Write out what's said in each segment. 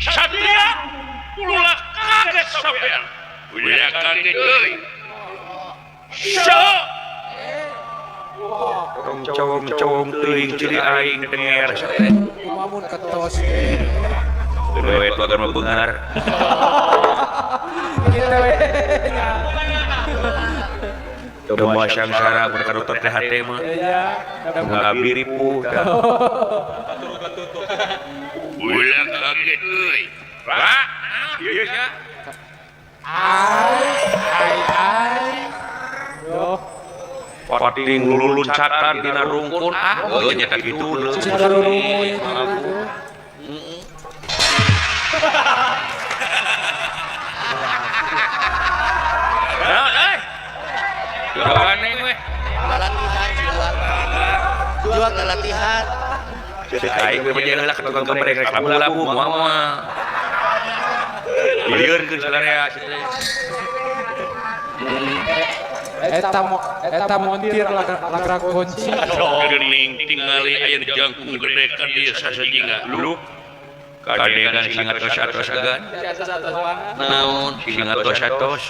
Satria ulah kaget sampean. Ulah kaget euy. Tong cowong-cowong teuing ciri aing denger. Kumamun ketos. Dewe tuagan mah beunghar. Kitu we. Teu moal sangsara mun ka dokter teh hate mah. Iya. Mun abdi ripuh. Ulah kaget euy. Pak, ieu sia. Ai ai ai. Yo. Pating luluncatan dina rungkun ah heuh nya kitu leuh. Naon euy? Gawane we. Jual latihan. Cek aing we mah heula ka tukang gambreng rek labu-labu moal moal. Lieur keun salarea Eta montir lagra kunci. Geuning tingali aya jangkung gede ka dieu sasajinga. Lu kadegan sing atos-atos agan. Naon sing atos-atos.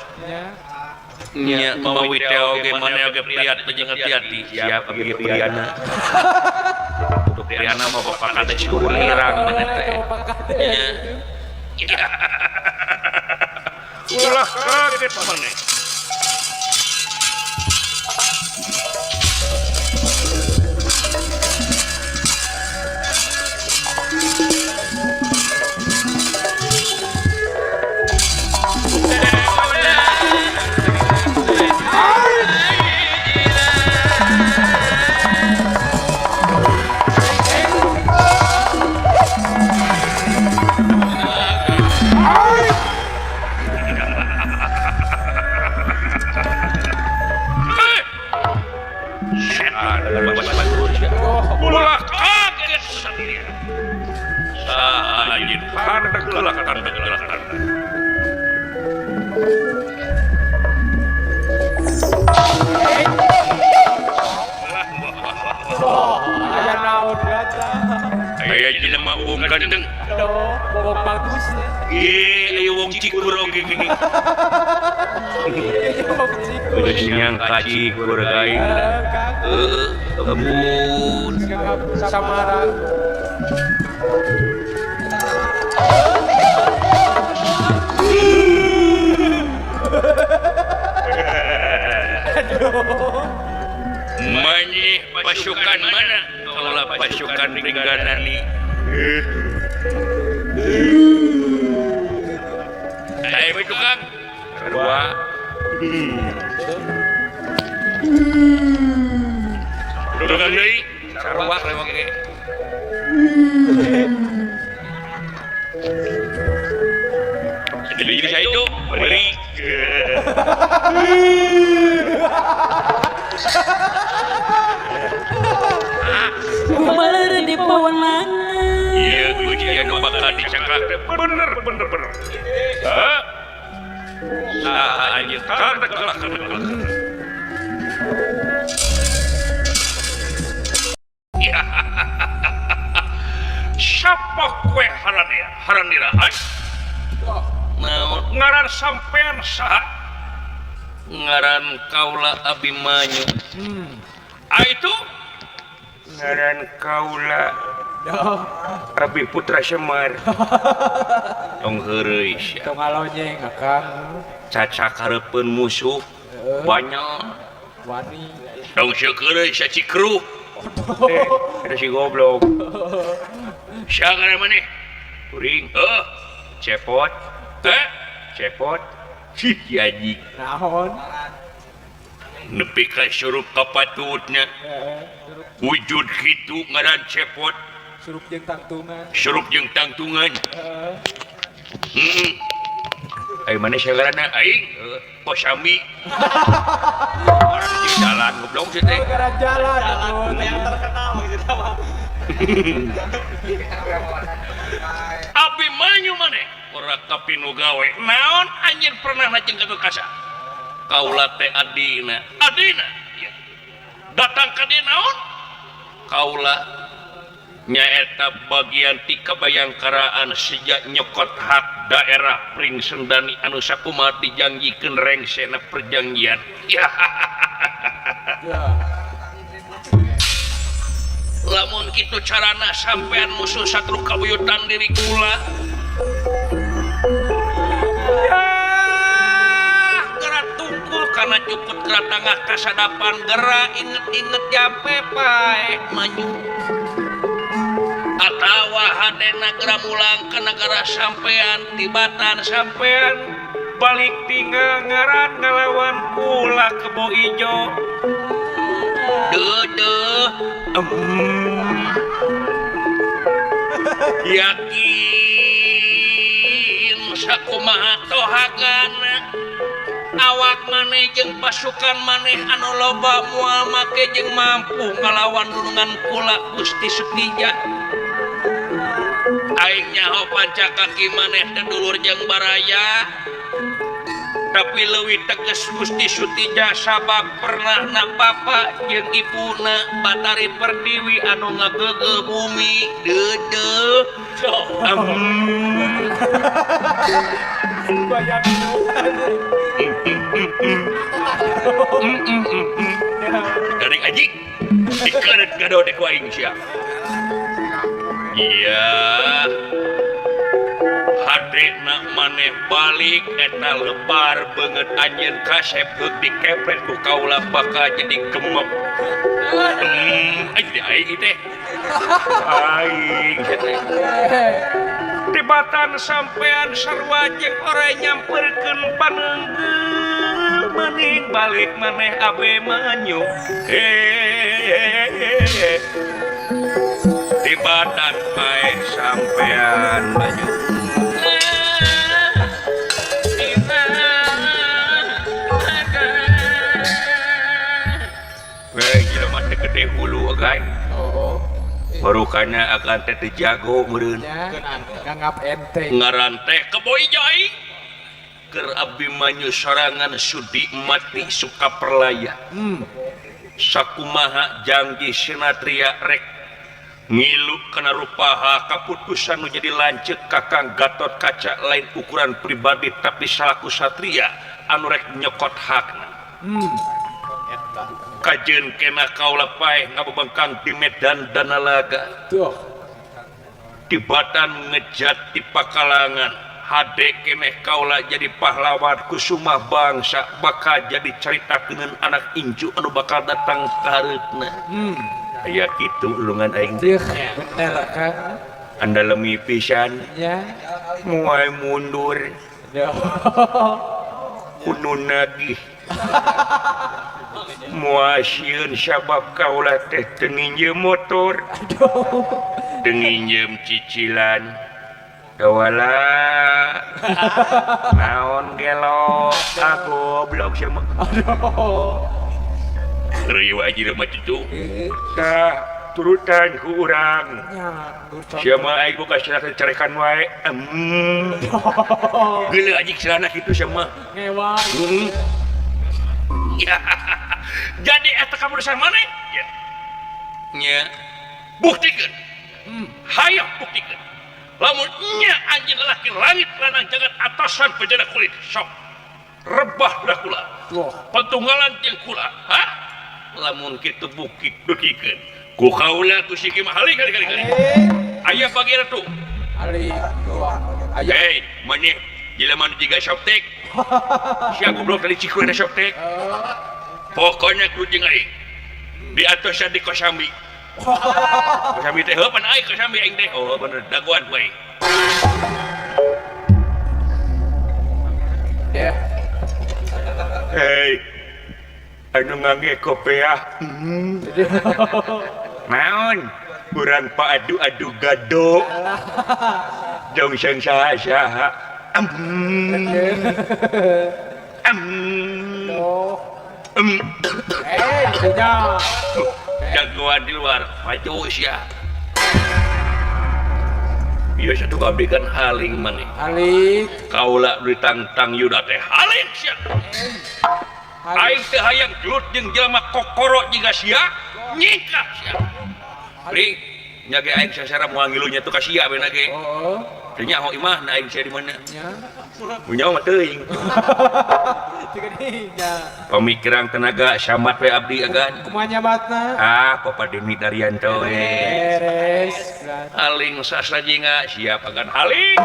Nya mawi teh oge maneh oge priat jeung hati-hati. Siap abdi priana. Untuk priana mah bapak kade syukur lirang maneh teh. Nya. Ulah kaget maneh. Aya jelema wong ganteng. Wong bagus. Ye, aya wong cikur oge gini. Geus nyangka cikur aing. Heuh, kebun samara. Manyih pasukan mana? Kalau pasukan Pringgadani. Ayo tukang. Kedua. Tukang deui. Sarua rewang ge. Jadi saya itu beri. Kumaler di pawanangan. Iya, ujian nu bakal dicakak teh bener bener bener. Hah? Ah, anjir, karena kelak. Siapa kue haranira? Haranira, hai? Ngaran sampean saha? Ngaran kaula Abimanyu. Ah itu? Ngaran kaula Abi Putra Semar. Tong heureuy sia. Tong alonyeng akang. Cacak hareupeun musuh banyak. Wani. Tong seukeureuy sia cikruh. Eta si goblok. Sia ngaran maneh? Kuring. Heuh. Cepot. Teh. Cepot. Cih anjing. Naon? Nepi ka surup kapatutna. Wujud kitu ngaran cepot. Surup jeung tangtungan. Surup jeung tangtungan. Heeh. Aing mana sagarana aing? Kosami. Orang di jalan goblok sih teh. Gara jalan yang terkenal maksudnya mah. Abimanyu maneh ora kapinu gawe. Naon anjeun pernah lajeng ka kasa? Kaula teh adina. Adina. Ya. Datang ka dieu naon? Kaula nyaeta bagian ti kabayangkaraan sejak nyokot hak daerah Pringsendani anu sakumaha dijanjikeun rengsena perjanjian. Ya. Lamun kitu carana sampean musuh satru kabuyutan diri kula. Ya, geura tungkul kana cukut geura tangah kasadapan geura inget-inget jampe pae maju. Atawa hadena geura mulang ka nagara sampean tibatan sampean balik tinggal ngaran ngalawan kula kebo ijo. Deudeuh yakin sakumaha tohagana awak maneh jeung pasukan maneh anu loba moal make jeung mampu ngalawan nulungan kula Gusti Sutija. Aing nyaho panca kaki maneh teh dulur jeung baraya tapi leuwih tegas Gusti Sutija sabab pernah na bapa jeung ibuna Batari Pertiwi anu ngageugeuh bumi deudeuh. Garing aji dikeureut gadodek ku aing sia. Iya. Hadena maneh balik eta lebar beungeut anjeun kasep heuk dikepret ku kaula bakal jadi gemep. Jadi aing teh. Aing teh. Tibatan sampean sarua jeung ora nyamperkeun paneunggeul maning balik maneh Abimanyu. Tibatan pae sampean maju. Weh, jelema teh gede hulu agan. Baru kana akan teh teu jago meureun. Nganggap enteng. Ngaran teh Kebo Ijo aing. Keur Abimanyu sorangan sudi mati suka perlaya. Sakumaha janji Sinatria rek ngilu kana rupaha kaputusan nu jadi lanceuk Kakang Gatot Kaca lain ukuran pribadi tapi salaku satria anu rek nyokot hakna. Kajeun kena kaula paeh ngabebengkang di medan Danalaga. Tuh. Tibatan ngejat di pakalangan hade keneh kaula jadi pahlawan kusumah bangsa bakal jadi caritakeun anak incu anu bakal datang ka hareupna. Aya kitu ulungan aing teh. Bener Kang. Andalemi pisan. Nya. Moal mundur. Kudu nagih. Moal sieun sabab kaula teh teu nginjeum motor. Teu nginjeum cicilan. Dawala. Naon gelo? Ah goblok sia mah. Aduh. Rieu aja mah kitu. Tah turutan ku urang. Sia mah aing boga celana carekan wae. Geuleuh anjing celana kitu sia mah. Ngewa. Ya. Jadi eta kaputusan maneh? Ya. Nya. Buktikeun. Hayang buktikeun. Lamun nya anjeun lalaki langit lanang jagat atasan bejana kulit sok. Rebah budak kula. Patunggalan jeung kula. Ha? Lamun kitu bukit bukikeun. Ku kaula ku siki mah halik halik halik. Aya bagian tuh. Halik. Aya. Hei, maneh jelema nu jiga shoptek. Sia goblok dari Cikru ada shoptek. Pokoknya kudu jeung aing. Di atosan di Kosambi. Kosambi teh heuh pan aing Kosambi aing teh. Oh bener dagoan ku aing. Ya. Hei. Anu ngangge kopeah. Naon? Urang paadu-adu gado. Jong seung saha-saha. Jagoan di luar, maju sia. Ieu satu abdi kan haling maneh. Haling. Kaula ditangtang yuda teh haling sia. Aing teh hayang gelut jeung jelema kokoro jiga sia, nyingkah sia. Ring, nya ge aing sasara moal ngilunya tuh ka sia beuna ge. Heeh. Teu nyaho imahna aing sia di mana. Nya. Nyaho mah teuing. Pemikiran tenaga samat we abdi agan. Kumaha nyamatna? Ah, Papa Deni Daryanto we. Beres. Haling sasajinga siap agan haling.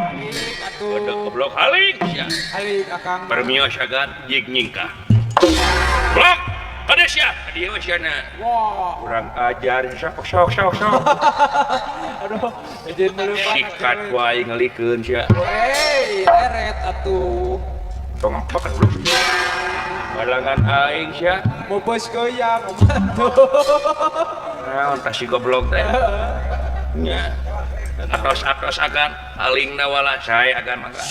Atuh. Godog goblok haling sia. Haling akang. Permios agan jig nyingkah. Blok. Kade sia? Kadieu we siana. Wah. Kurang ajar sok sok sok sok. Aduh, izin dulu Pak. Sikat wae ngelikeun sia. Hei, leret atuh. Tong makan dulu. Balangan aing sia. Mobos goyang atuh. Naon tah si goblok teh. Nya. Atos-atos agan haling nawala sae agan mangga.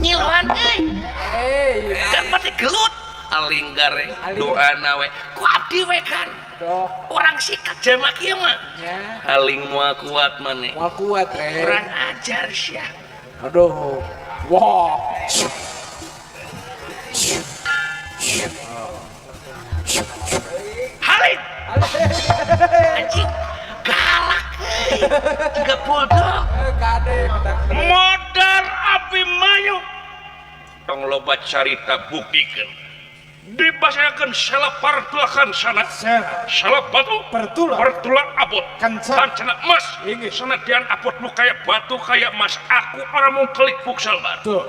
Ngiluan euy. Hei, Kan pati gelut. Haling gareng doana we. Ku abdi we kan. Orang sikat jelema kieu mah. Nya. Haling moal kuat maneh. Moal kuat eh. Kurang ajar sia. Aduh. Wah. Haling. Anjing galak euy. Jiga bulldog. Kade Modar Abimanyu. Tong loba carita buktikeun. Dibasakeun sela partulakan sana. Sela batu Pertula. Pertula abot. Kancana. Kancana emas. Inggih. Senadian abot nu kaya batu kaya emas. Aku ora mung kelik buksalbar. Tuh.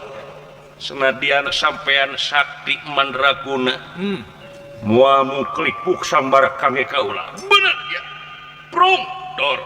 Senadian sampean sakti mandraguna. Moal mung kelik buksambar kangge kaula. Bener ya. Prung dor.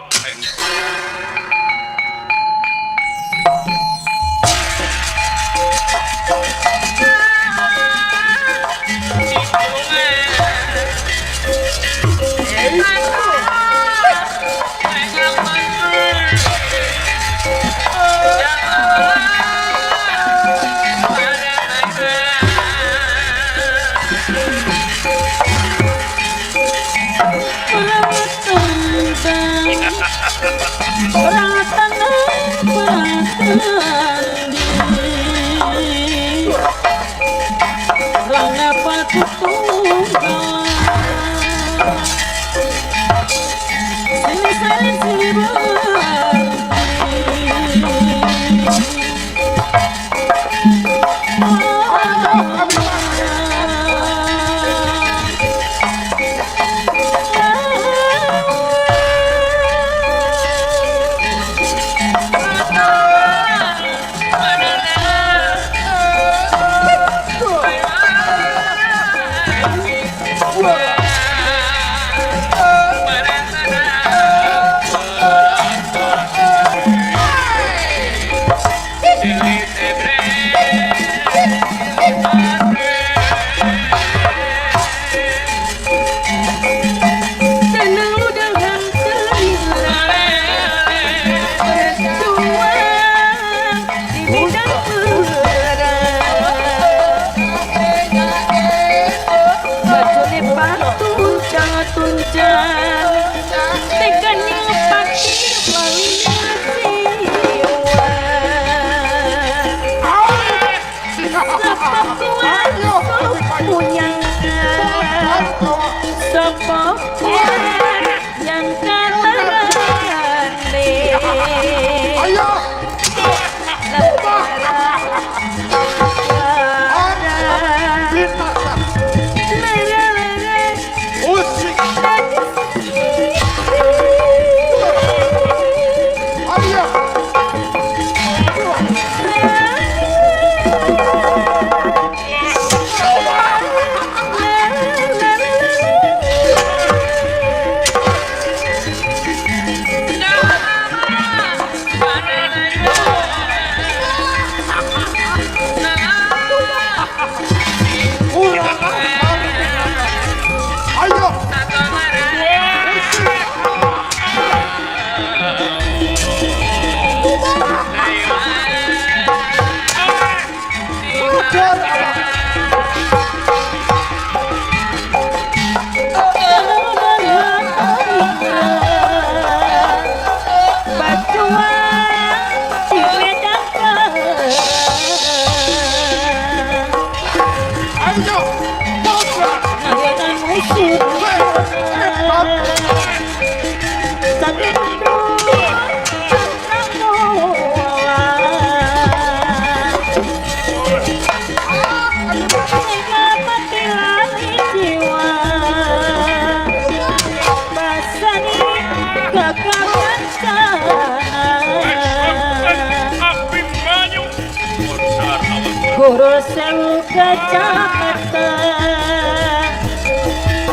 Guru sewu kecamatan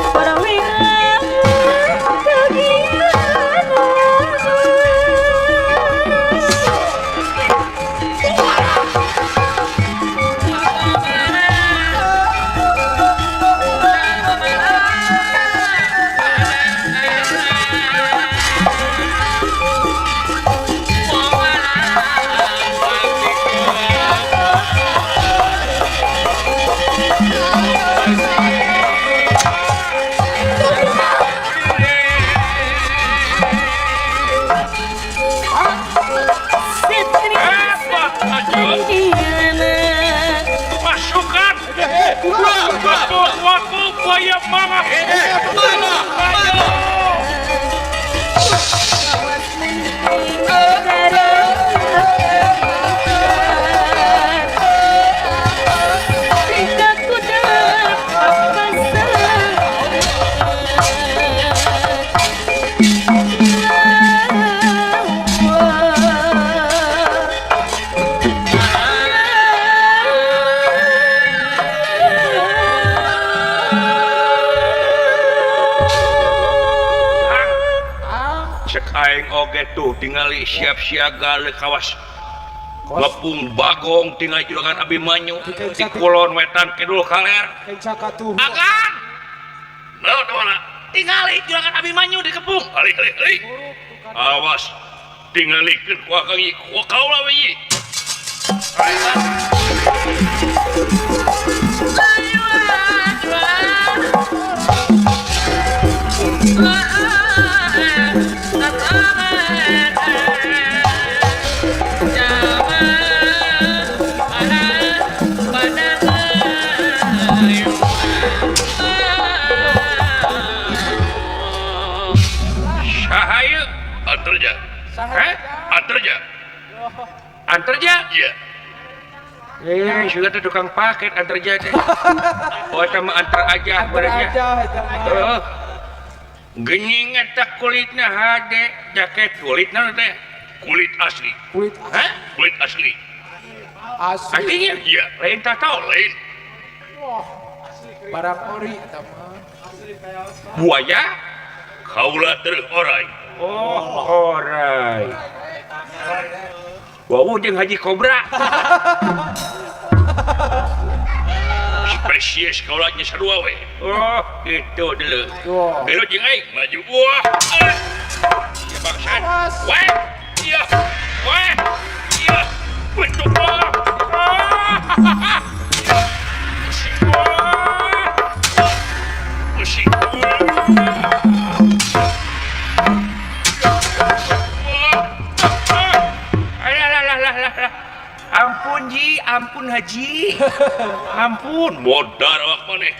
Perwira kegiatan. Pasukan waktu bayar mama. Aing oge tuh tingali siap siaga le kawas ngepung Bagong tingali juragan Abimanyu di kulon wetan kidul kaler akan naon tingali juragan Abimanyu dikepung ali ali ali awas tingalikeun ku akang ieu ku kaula we ieu. Anterja. Anterja. Anterja? Iya. Sudah tuh tukang paket anterja teh. Oh, sama antar aja berarti. Heeh. Geuning eta kulitna hade, jaket kulitna teh. Kulit asli. Kulit. Hah? Kulit asli. Asli. Artinya? Iya, lain tato, lain. Wah, barang ori eta mah. Buaya? Kaula teu orai. Oh, orai. Wau jeung Haji Kobra. Spesies kaula nya sarua we. Oh, itu deuleu. Deuleu jeung aing maju. Wah. Ya bangsat. Weh. Iya. Weh. Iya. Bentuk. Musik. Ampun Ji, ampun Haji. Ampun, modar awak maneh.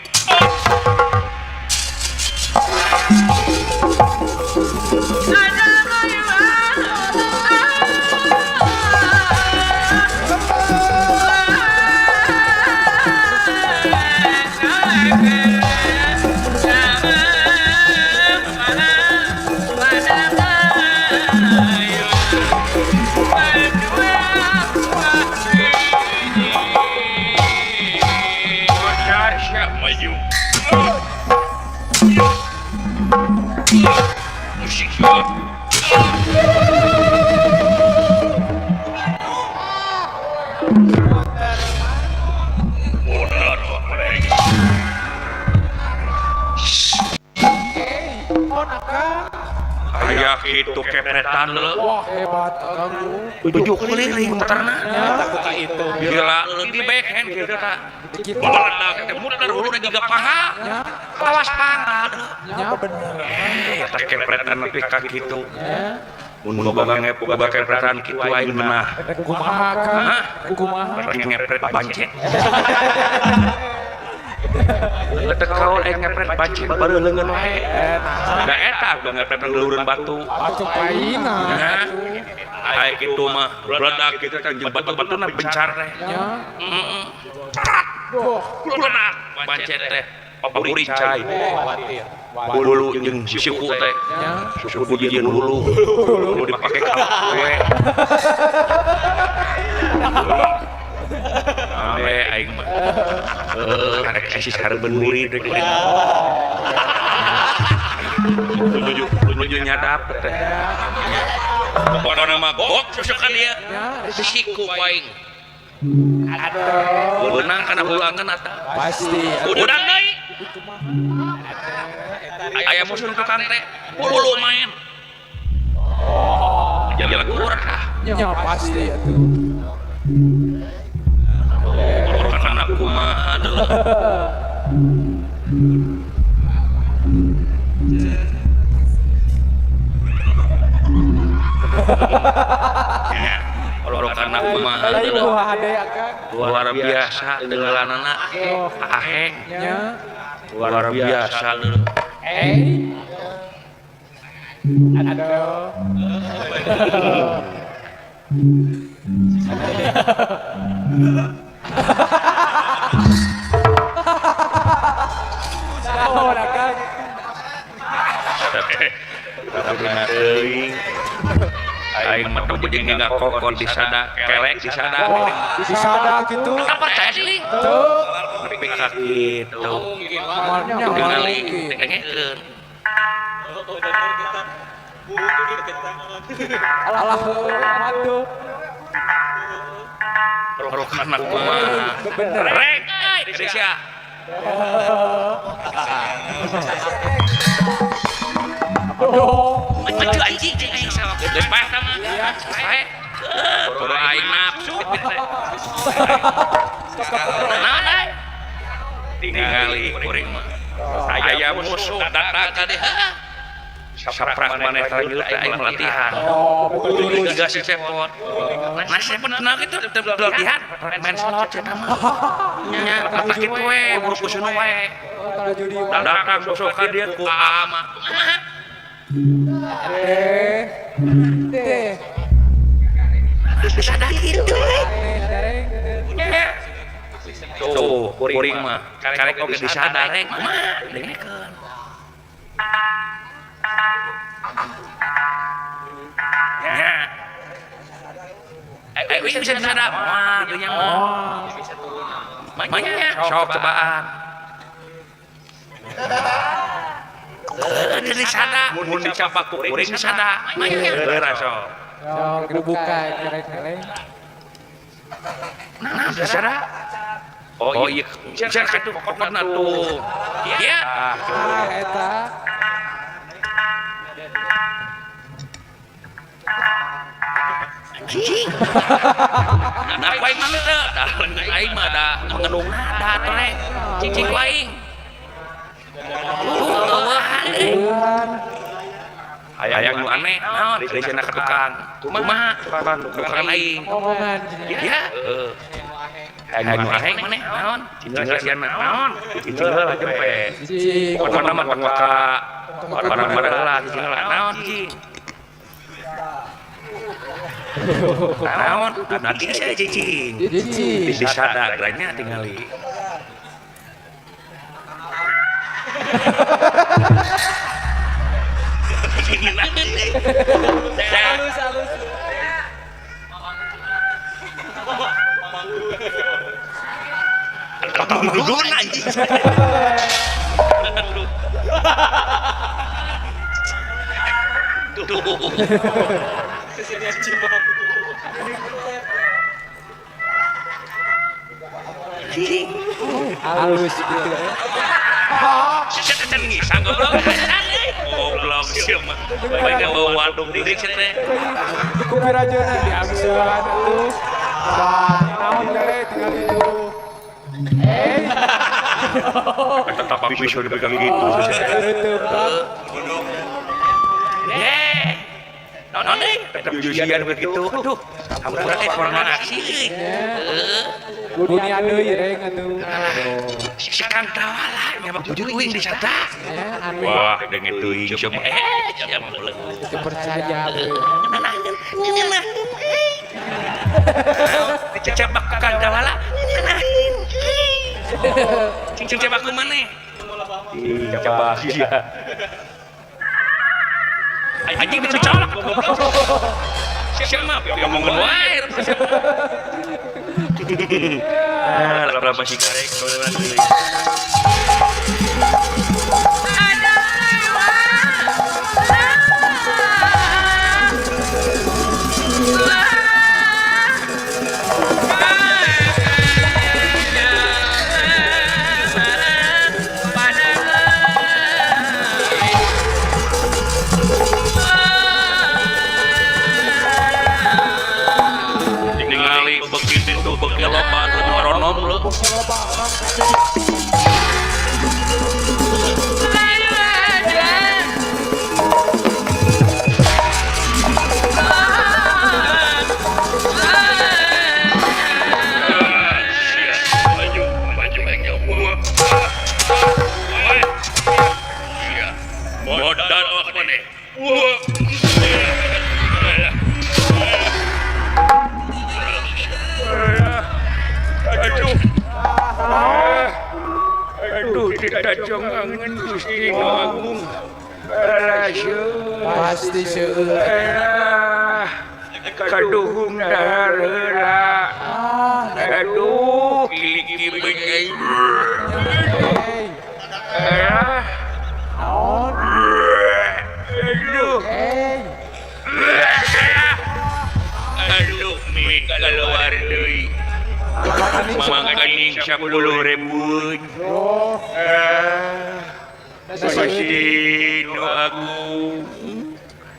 Maju. Musik. Aya kitu kepretan leuh. Wah, hebat akang. Tujuh keliling muterna. Ka itu. Gila di backhand kitu tah. Meledak teh muter hulu jiga paha. Lawas paha. Nya bener. Eta kepretan nepi ka kitu. Mun boga kepretan kitu aing meunah. Kumaha Kang? Kumaha? Ngepret bancet. Teu kaol aing ngepret pancet baru leungeun wae. Da eta atuh ngepret leureun batu. Batu paina. Aing kitu mah bledak kitu kan jeung batu-batuna bencar teh. Nya. Heeh. Bledak pancet teh. Paburi cai. Bulu jeung siku teh. Suku dijieun hulu. Hulu dipake ka we. Ame aing mah. Heuh, karek isi sareubeun murid rek. Nuju nyadap teh. Pokona mah gok susukan ieu. Siku aing. Aduh. Beunang kana hulangan ata. Pasti. Udang deui. Aya musuh tukang teh. Hulu main. Jalan kurang ah. Nya pasti atuh. Karena kumaha deui. Karena kumaha deui. Luar biasa tenggelanana aheng. Luar biasa deui. Aduh. Naon akang? Tapi teuing. Aing mah teu jeung ngakokon di sada, kelek di sada. Di sada kitu. Apa percaya sih? Tuh. Nepi ka kitu. Tingali dengekeun. Alah, aduh. Rokana kumaha? Bener. Rek, euy, sia. Aduh. Maju anjing aing sama. Geus paeh tah mah. Paeh. Kudu aing nafsu. Naon euy? Tingali kuring mah. Aya musuh datang ka dieu. Saprak maneh teh aing latihan. Oh, pukul Tiga si cepot. Nah, cepot tenang itu latihan main slot eta mah. Nya letak kitu we, buru kusuna we. Datang sok ka dieu ku ama. Teh. Sadar kitu we. Tuh, kuring mah karek oge disadar rek mah dengekeun. Ya. Bisa disadar mah dunya mah. Manya sok cobaan. Disada mun dicapak ku kuring disada. Manya geura sok. Sok dibuka kerek-kerek. Nah, disada. Oh iya, bisa kitu pokokna tuh. Iya. Ah, eta. Anjing. Nah, aing mah teu, dah aing mah da ngenungna da teh. Cicing ku aing. Aya nu aneh, naon deui cenah ka tukang. Kumaha? Tukang aing. Omongan. Ya, heeh. Aya nu aheng maneh naon? Cicing heula sia naon? Cicing heula jempe. Cicing. Pokona mah tong waka. Barang-barang heula cicing heula naon cicing. Naon? Nanti saya cicing. Cicing. Disadar nya tingali. Halus halus. Tungguin anjing. Tuh. Halus gitu. Can ngisang goblok. Goblok sia mah. Bae bawa wadung deui sia teh. Kupir aja diangsuan atuh. Naon teh tinggal itu. Eh. Tetap bisa dipegang gitu. Tutup. Eh. Naon deui? Tetep jusian begitu. Aduh, hampura teh kurang aksi euy. Heeh. Dunia deui reng atuh. Si Kang Tawala nya mah teuing di sata. Anu Wah, denge teuing sia mah. Sia mah ulah. teu percaya we. Ngeunaheun euy. Cecebak Kang Tawala ngeunaheun euy. Cing cecebak ku maneh. Ih, cebak sia. Anjing dicolok. Sia mah ngomongkeun wae. Ah, lama si karek deui. Ningali begitu itu beki loba nu ronom leuh. Maju, maju, modal awak maneh. Aduh. Aduh, ditajong angen Gusti Nu Agung. Alah, seueur. Pasti seueur. Alah, kaduhung dahar heula. Aduh, kiliki beungeut. Alah, Naon? aduh. Eh, Aduh, mi keluar deui. Makaning 10.000. loh, Ah, Gusti Nu Agung.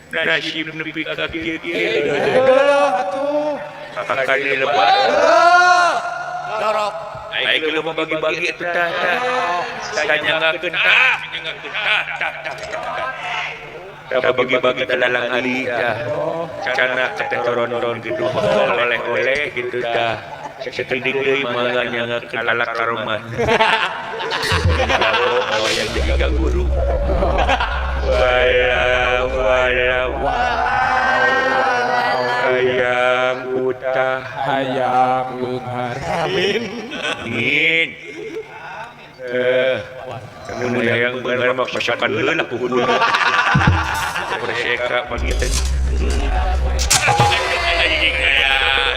Nasib nepi ka kieu kieu. geuleuh atuh. Kakak lebat. Aing geuleuh mah bagi-bagi atuh tah tah. Tanyangakeun tah, tanyangakeun tah tah tah. Tah bagi-bagi ka dalang ali tah. Cana ka teh toron-toron gitu oleh-oleh gitu tah. Sakedik deui mah nyangakeun alak karomah. Lalu yang jadi guru. Wala wala hayang utah Hayang beunghar. amin. Mun hayang beunghar mah pasokan heula ku kudu. Perseka panggiteun. Anjing aya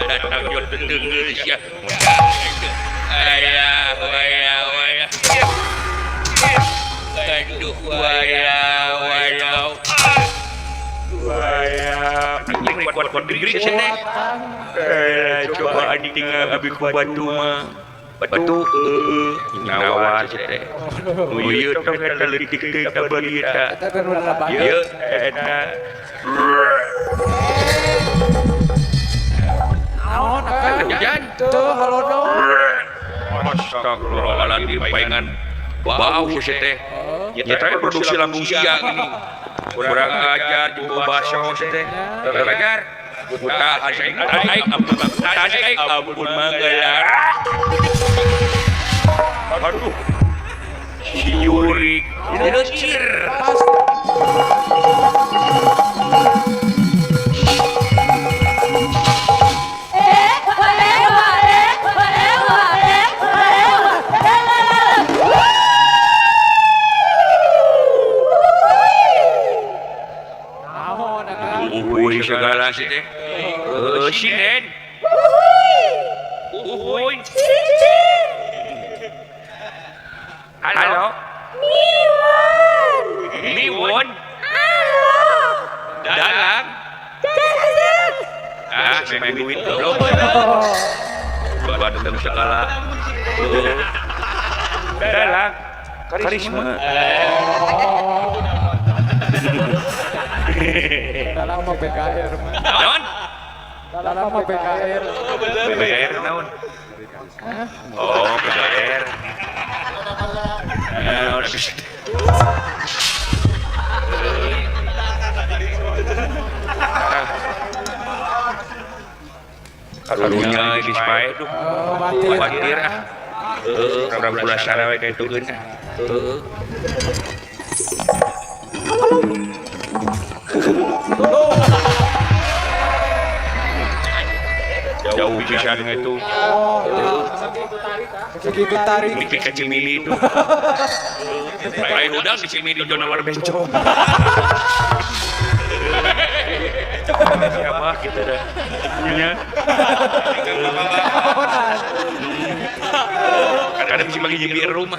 datang yo teunggeus sia. Aya waya waya. Aduh waya waya. Waya. Anjing kuat-kuat deui sia teh. Coba anjing tinggal abi ku batu mah. Batu heueuh nawar sia teh. Nu ieu tong eta leutik teh ka bali eta. Eta teh nu lalaban. Ieu eta. Naon akang? Hujan. Teu halodo. Astagfirullahaladzim paingan bau sia teh. Nya teh produksi lambung sia gini. Kurang ajar di baso sia teh. Kurang ajar. Buta aing aing ampun aing ampun mangga. Aduh. Si jurik lecir. Naon akang? Uhuy segala sih teh. Sinden. Uhuy. Halo. Miwon. Dalang. Ah, main duit goblok. Bandeng segala. Dalang. Karisma. Dalang mah BKR mah. Naon? Dalang mah BKR. BKR naon? Oh, BKR. Naon? Karunya geus pae tuh. Batir ah. Heeh, urang pulasara we kaitukeun ah. Heeh. Jauh pisan itu. Segitu tarik. Mimpi kecil mili itu. Bae hudang di Cimindi Jonawar bencong. Siapa kita dah. Nya. Kadang bisa bagi jadi rumah.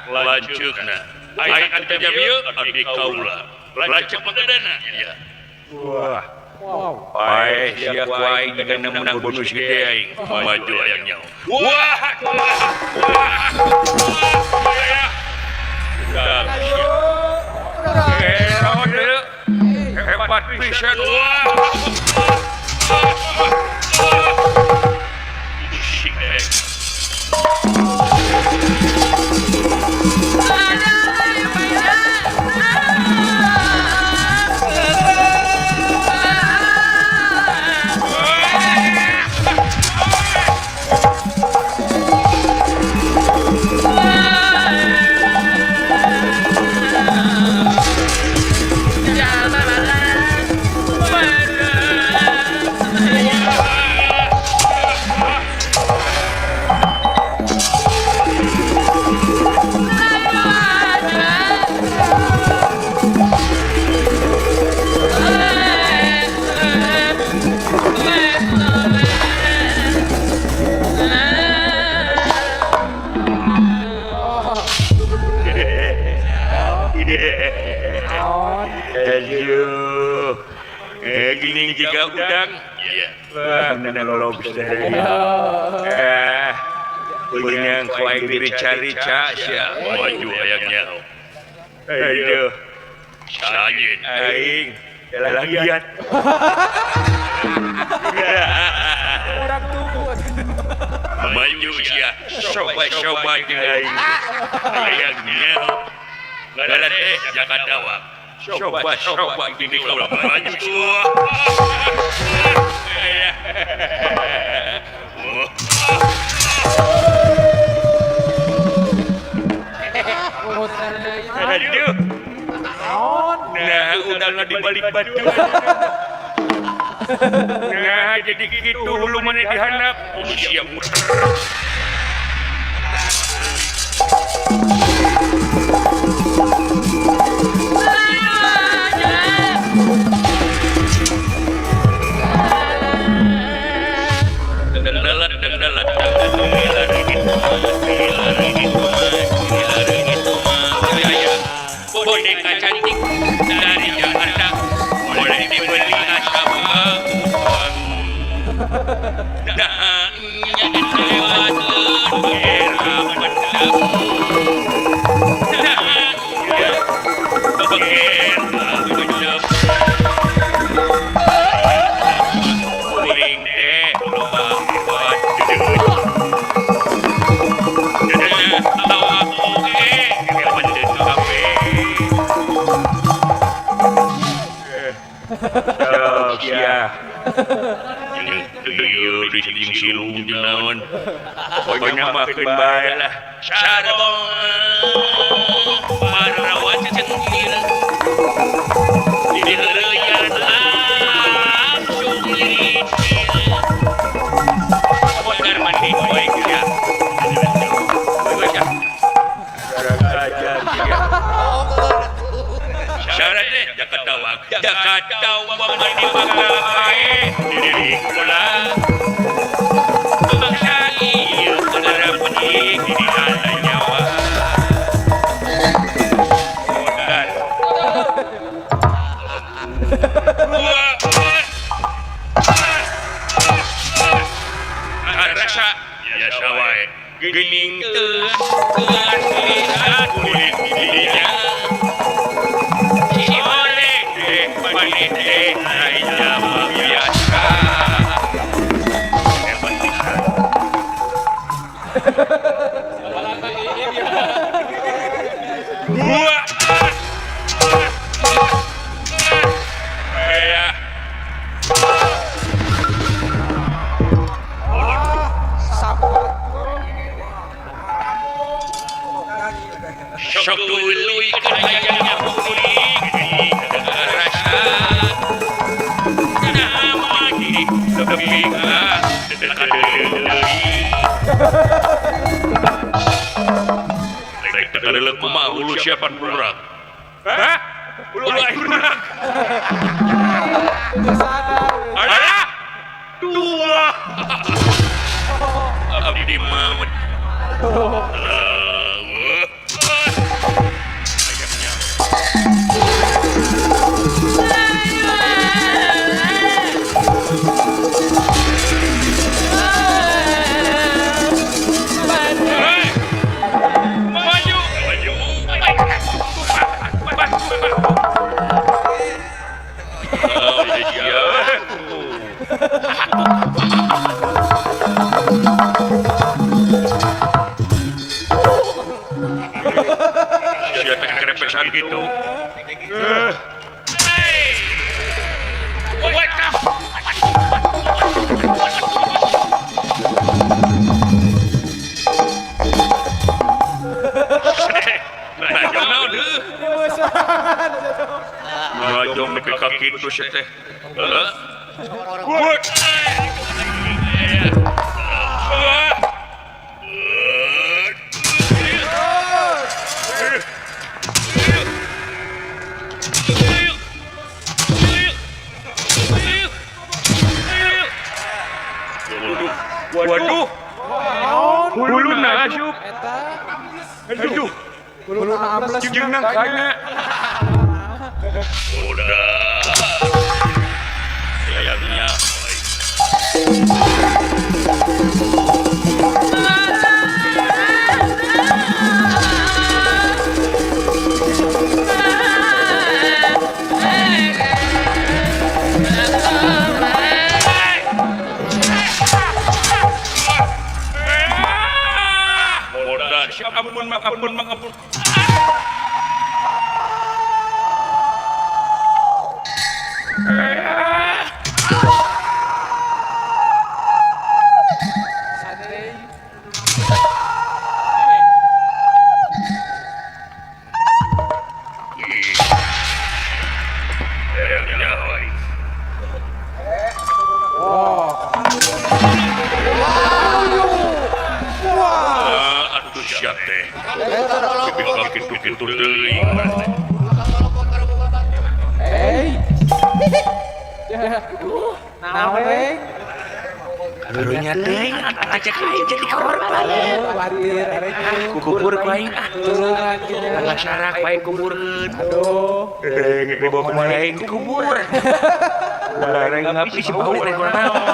Lanceukna aing teh bieu abdi kaula lanceuk pagedana ya. Wah. Pae sia ku aing dengan menang bonus gede aing maju hayang nyaho. Wah. Hebat pisan. Wah. Gini juga udang. Iya. Wah, menang lobster. Benang ku aing dirica-rica sia. Maju hayangnya. Aduh. Sajin aing lalagian. Urang tunggu. Maju sia. Coba-coba jeung aing. Hayangnya. Ngaran teh Jaka Tawang. Coba-coba gini kalau maju. Aduh. Nah, udangnya dibalik batu. Nah, jadi gitu hulu mana dihanap. Siap muter. Boneka cantik dari Jakarta boleh dibeli asal uang. Nah, lewat era pendam. Nah, era pendam. Kuring teh loba batu. Ya. Jeung silung jeung naon. Pokona mah keun bae lah. Sarbon parawan centil. Diheureuyan langsung licin. Mondar mandi bae ya. Syaratnya Jaka Tawang, Jaka Tawang mandi bakal bae diri kula. Geuning teu keas kulit didinya. Si oleh teh maneh teh lain jalma biasa. Hebat pisan. Dua. Sok tuluy kana kuring rasa nama di tepi ka rek kadeuleuh kumaha hulu siapan burak. Hah? Hulu aing burak. Alah. Dua. Abdi maut. Gitu. Wake up. Ngajong nepi ka kitu sia teh. Waduh. Huluna asup. Aduh. Huluna ambles. Jeung nangkana. Udah. Sayangnya. Ampun, ampun, ampun. Karunya teuing acak aing jadi korban. Kubur ku aing ah. Ngasarak bae kuburkeun. Aduh. Geus dibawa kumaha aing kubur. Larang ngapi si bau rek naon.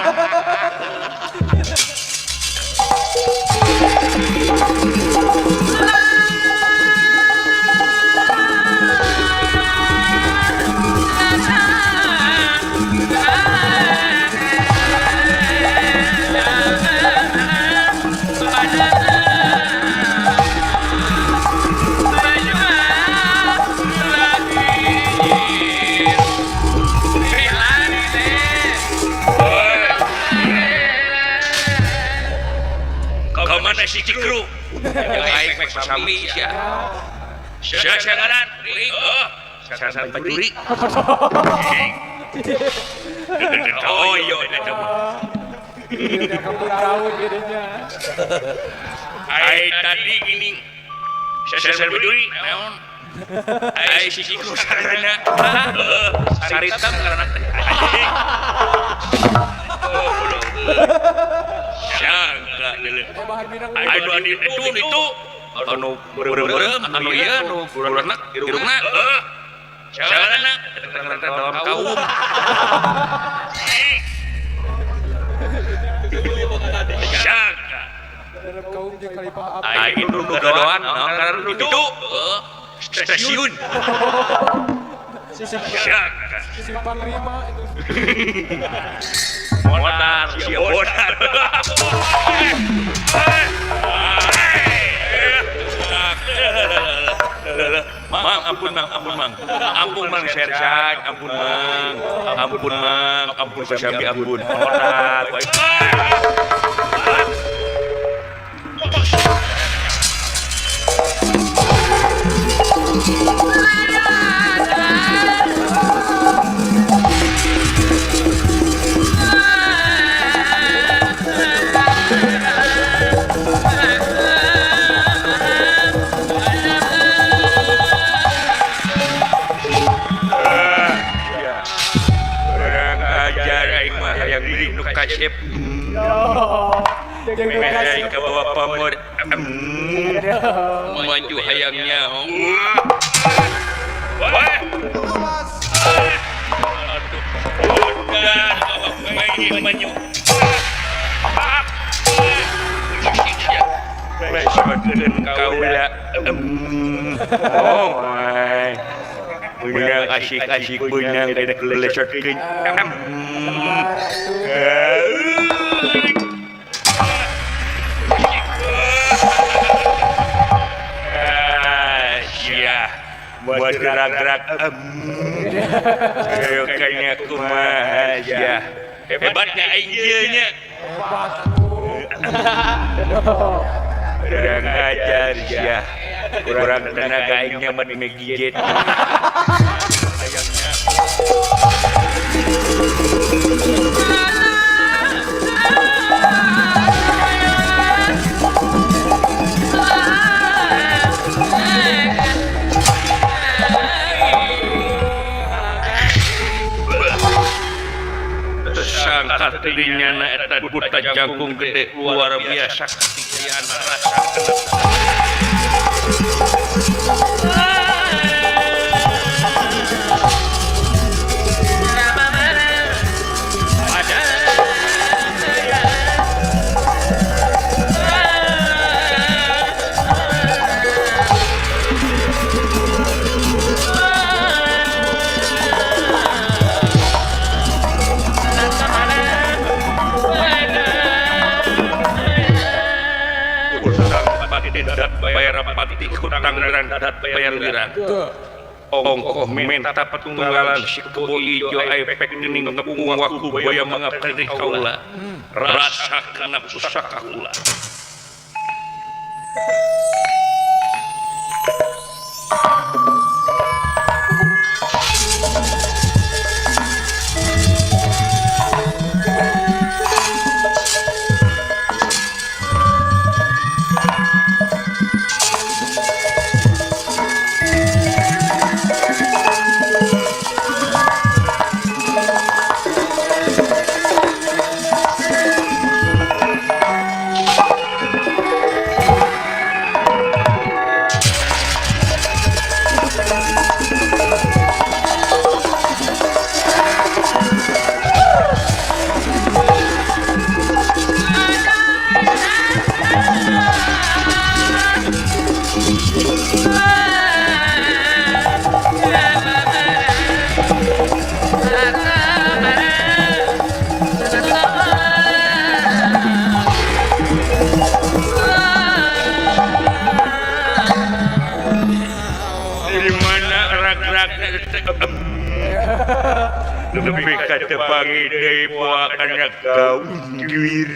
Si Cikru aing meh sami sia. Sia ngaran? Heeh. Sasan pacuri. Oh iya eta mah. Ai tadi gini. Sasan pacuri naon? Ai si Cikru sarana. Heeh, sarita ngaranna teh. Anjing. Aduh anu itu anu beureum anu ieu anu buleuna irungna heuh sagalana dalam kaum sangka Kaum jeung Khalifah Api. Aing nu gadoan naon ngaranna itu? Stasiun. Si Panglima itu. Modar, si modar. Mang, ampun mang, ampun mang. Ampun mang Sersan, ampun mang. Ampun mang, ampun Sabi ampun. Modar. Kasep. Meh ka bawa pamor. Maju hayangnya. Wah. Maju. Kaula. Oh my. Benang asik-asik benang kada kelesotkeun. Sia, buat gerak-gerak. Kayaknya kumaha sia. Hebatnya aing ieu nya. Hebat. Kurang ajar sia. Kurang tenaga aing nyaman megigit. Hayangnya. Sangka teuing eta buta jangkung gede luar biasa ketinggian rasa. Bayar pati hutang dat bayar lira. Ongkoh menta petunggalan si kebo ijo efek dening ngepung waku baya mangapredih kaula. Rasa kana pusaka kula. Lebih kata pangi deui poa kana gaun juir.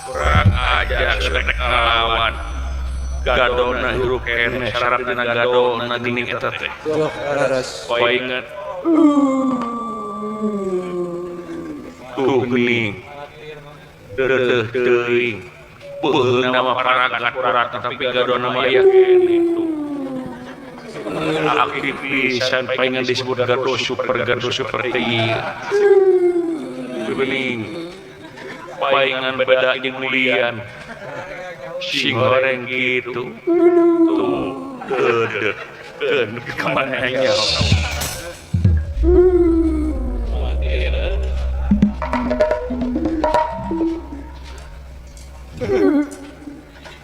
Kurang ajar selek ngelawan. Gadona hirup keneh syaratna gadona geuning eta teh. Paingan. Tuh geuning. Deudeuh teuing. Beuheung nama paragat purat tapi gadona mah aya keneh tuh. Aktif pisan paingan disebut gado super teh ieu. Geuning. Paingan beda jeung mulian. Sing goreng gitu. Tuh deudeuh. Keun ka mana nya.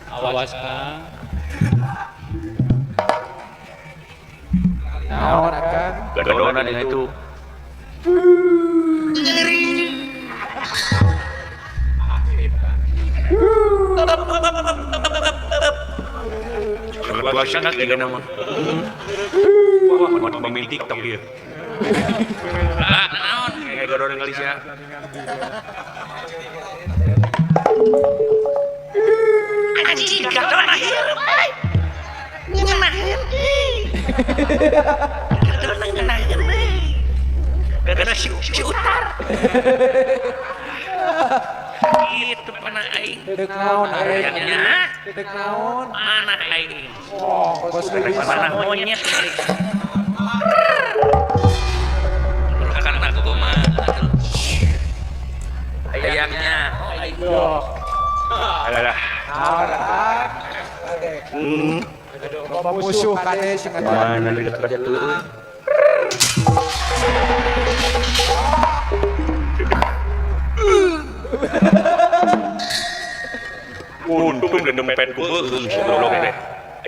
Awas Kang. Naon Akang? Gadonan itu. Gua sangat juga nama. Wah, mau pemain TikTok dia. Ah, naon? Gadonan kali sia. Anjing gadona hirup euy. Ngeunaheun euy. Gadona ngeunaheun euy. Gadona si utar. Itu panah aing. Deuk naon aing? Deuk naon? Panah aing. Oh, kos panah monyet. Karena aku mah. Ayangnya. Alah. Loba musuh kade sing mana dekat tuh. Untung dan dempet ku beuheung si goblok teh.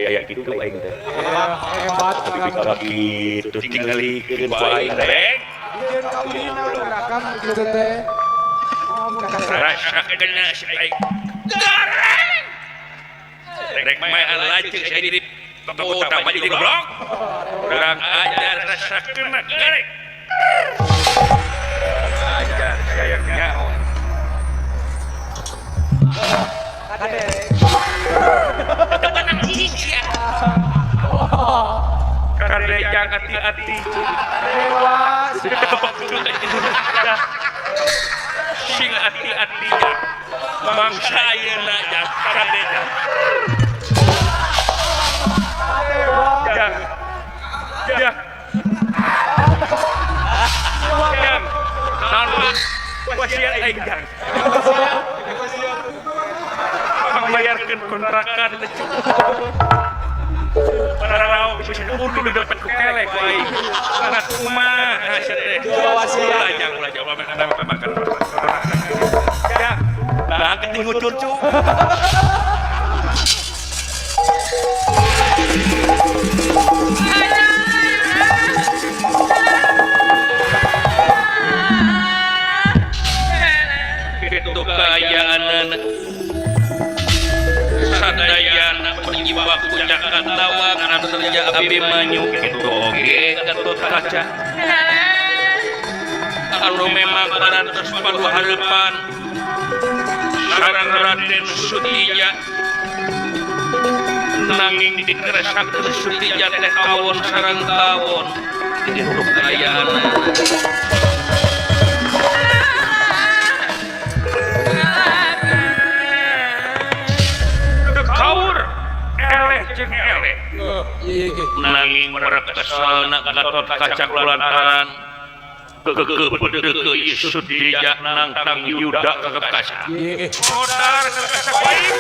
Aya kitu aing teh. Hebat tapi kitu tingalikeun ku aing teh. Dijieun kaulina rakam kitu teh. Rasa kena si aing. Gareng. Rek mae lanceuk saya jadi toko utama jadi goblok. Urang ajar rasa kena gareng. Ajar sayangnya. Kade jang hati-hati. Sing hati-hati bangsa ayeuna jang kade jang. Jang. Jang. Jang. Naon wasiat aing jang. Pangbayarkeun kontrakan teh pararao bisa untung dapat ku kelek ku aing. Karena kumaha sia teh. Ulah jang ulah jang makan. Jang. Nah, keting ngucur cu. Itu kaayaan sadayana penyibak kunyakan tawa karena terja Abimanyu itu oge Gatot Kaca anu memang parantos padu hareupan sareng Raden Sutija nanging dikeresakeun Sutija teh kawon sareng tawon itu kaayaan. Nanging merekeselna Gatot Kaca kulantaran keukeuh ieu Sutija nangtang Yuda ka Kaca. Modar ka Kaca baik.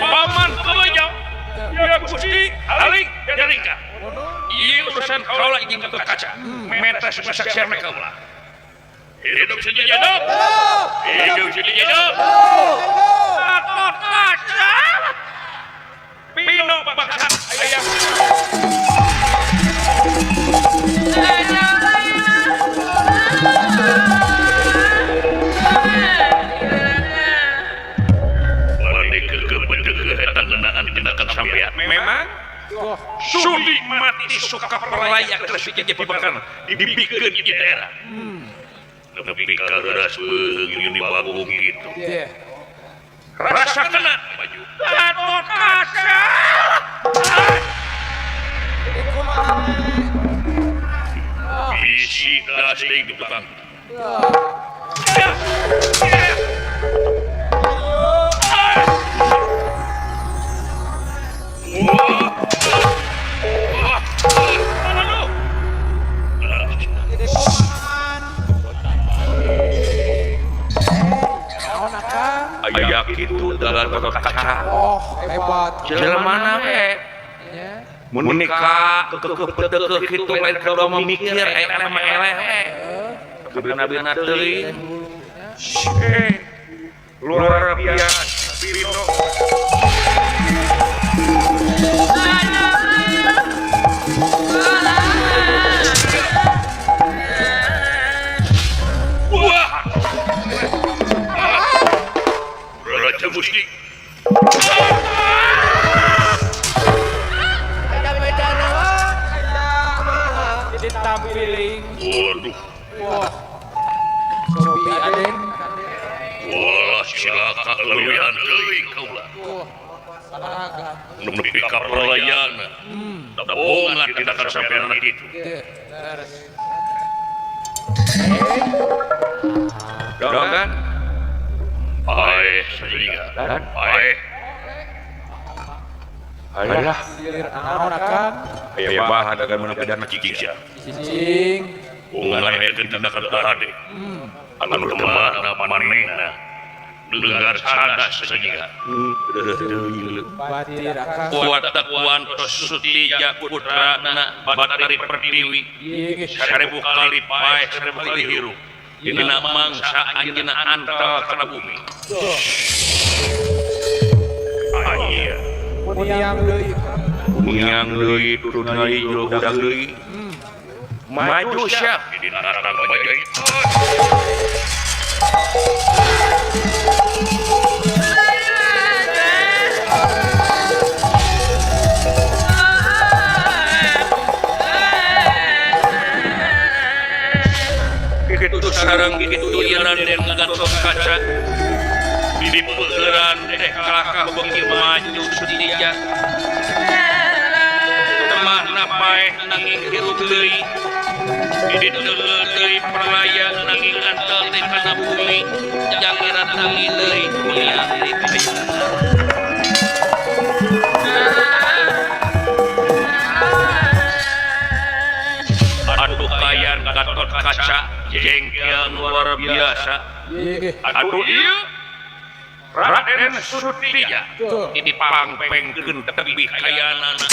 Paman Kebejang, ya Gusti Alik Jarika. Ieu urusan kaula jeung Gatot Kaca. Meta saksian kaula. Hidup Sutija hidup. Hidup Sutija hidup. Gatot Kaca. Pino bangsa ayam. Tindakan sampean. Memang sudi mati suka perlayak terus jadi pibakar dibikeun di daerah. Nepi ka geuras beung ini bagong gitu. Rasa kena baju. Gatot Kaca. Bisi das deui di tukang. Aya kitu Gatot Kaca. Oh, hebat. Jelema na we. Mun nikah kekeuh kitu lain kada mikir eleh mah eleh we. Beuna-beuna teuing. Luar biasa. Pito. Wah. Raja Musti. Ditampiling. Waduh. Wah. Sopi adeng. Walah cilaka leuwihan teuing kaula. Nepi ka pralayana. Da bongan tindakan sampean kitu. Kan? Paeh sajiga. Paeh. Alah. Naon akang? Aya bahan agan meunang pidana cicing sia. Cicing. Ngalahekeun tindakan hade. Anu teu mana manehna. Dengar cadas sajiga. Batir akang. Kuat tos Sutija putrana Batari Pertiwi. 1000 kali paeh 1000 kali hirup. Dina mangsa anjeunna antel kana bumi. Aya. Puniang deui. Puniang deui turun deui hudang deui. Maju siap dina datang bajai. Kitu sareng kitu ieu Raden Gatot Kaca. Di peueuran teh kalakah beuki maju Sutija. Temahna paeh nanging hirup deui. Di deuleu deui perlaya nanging antel teh kana bumi. Jangan tangi deui miang deui. Aduh kayan Gatot Kaca jengkel luar biasa. Aduh ieu Raden Sutija dipangpengkeun tebih kayanana.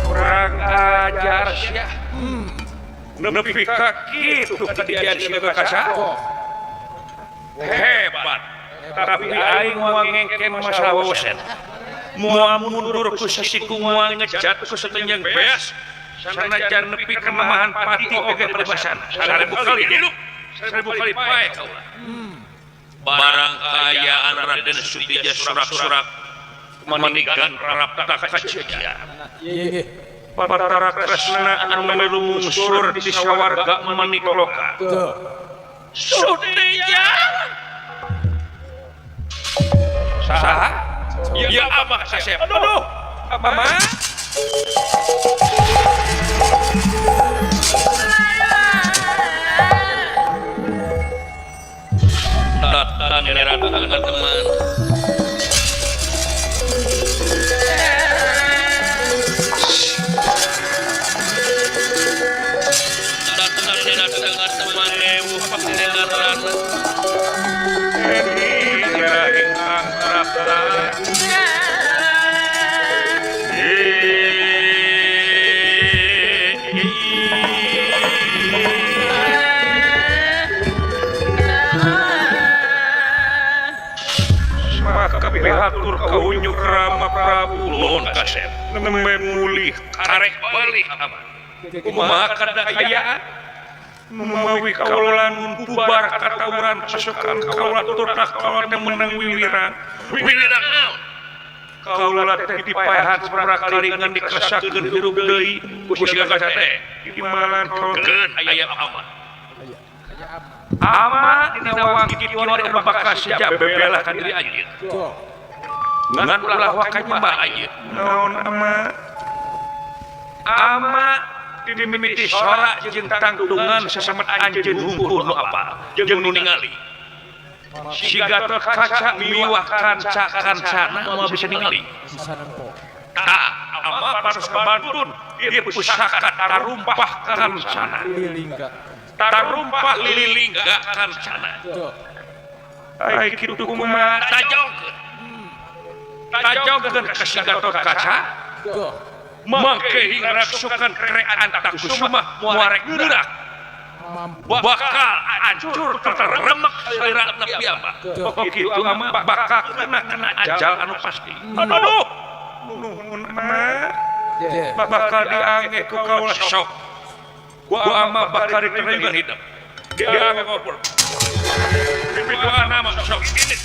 Kurang ajar sia. Nepi ka kitu kejadian si Kaca. Hebat. Tapi aing moal ngengken masalah wawasan. Moal mundur ku sasiku moal ngejat ku satenjang beas. Sanajan nepi ka mamahan pati oge paribasan. 1000 kali hidup, 1000 kali paeh kaula. Barang kaayaan Raden Sutija surak-surak manigan prapta kacekia. Patara Kresna anu melu mungsur di sawarga manikloka. Sutija. Saha? Ya abah sasep. Aduh, mama. Datang datang teman. Datang datang teman ewu pangeran. Hatur kaunyuk Rama Prabu Lon kasep nembe mulih karek balik aman kumaha kada kayaan Numawi kaula nun bubar katawuran pasukan kaula turta kaula teh meunang wiwirang. Wiwirang naon? Kaula teh dipaehan sabaraha kali ngan dikesakeun hirup deui ku si Gatot teh. Dimalan kaula aya ama. Ama dina wangki kiwari anu bakal sejak bebela ka diri anjeun. Ngan ulah waka nyembah anjeun. Naon ama? Ama dimimiti sora jeung tangtungan sasamet anjeun hungkul nu apal jeung nu ningali. Si Gatot Kaca miwah kanca-kancana moal bisa ningali. Tah, ama paros kabantun ieu pusaka tarumpah kancana. Tarumpah lilingga kancana. Ai kitu kumaha tajongkeun. Tajongkeun ka si Gatot Kaca. Mangke hingga raksukan kere Antakusuma muarek gerak. Bakal hancur terremek salira nepi ama. Oh kitu ama bakal kena ajal anu pasti. Aduh. Nuhun ama. Bakal diange ku kaula sok. Ku ama bakal diterima hidup. Diange ngobrol. Pipiduan ama sok ini.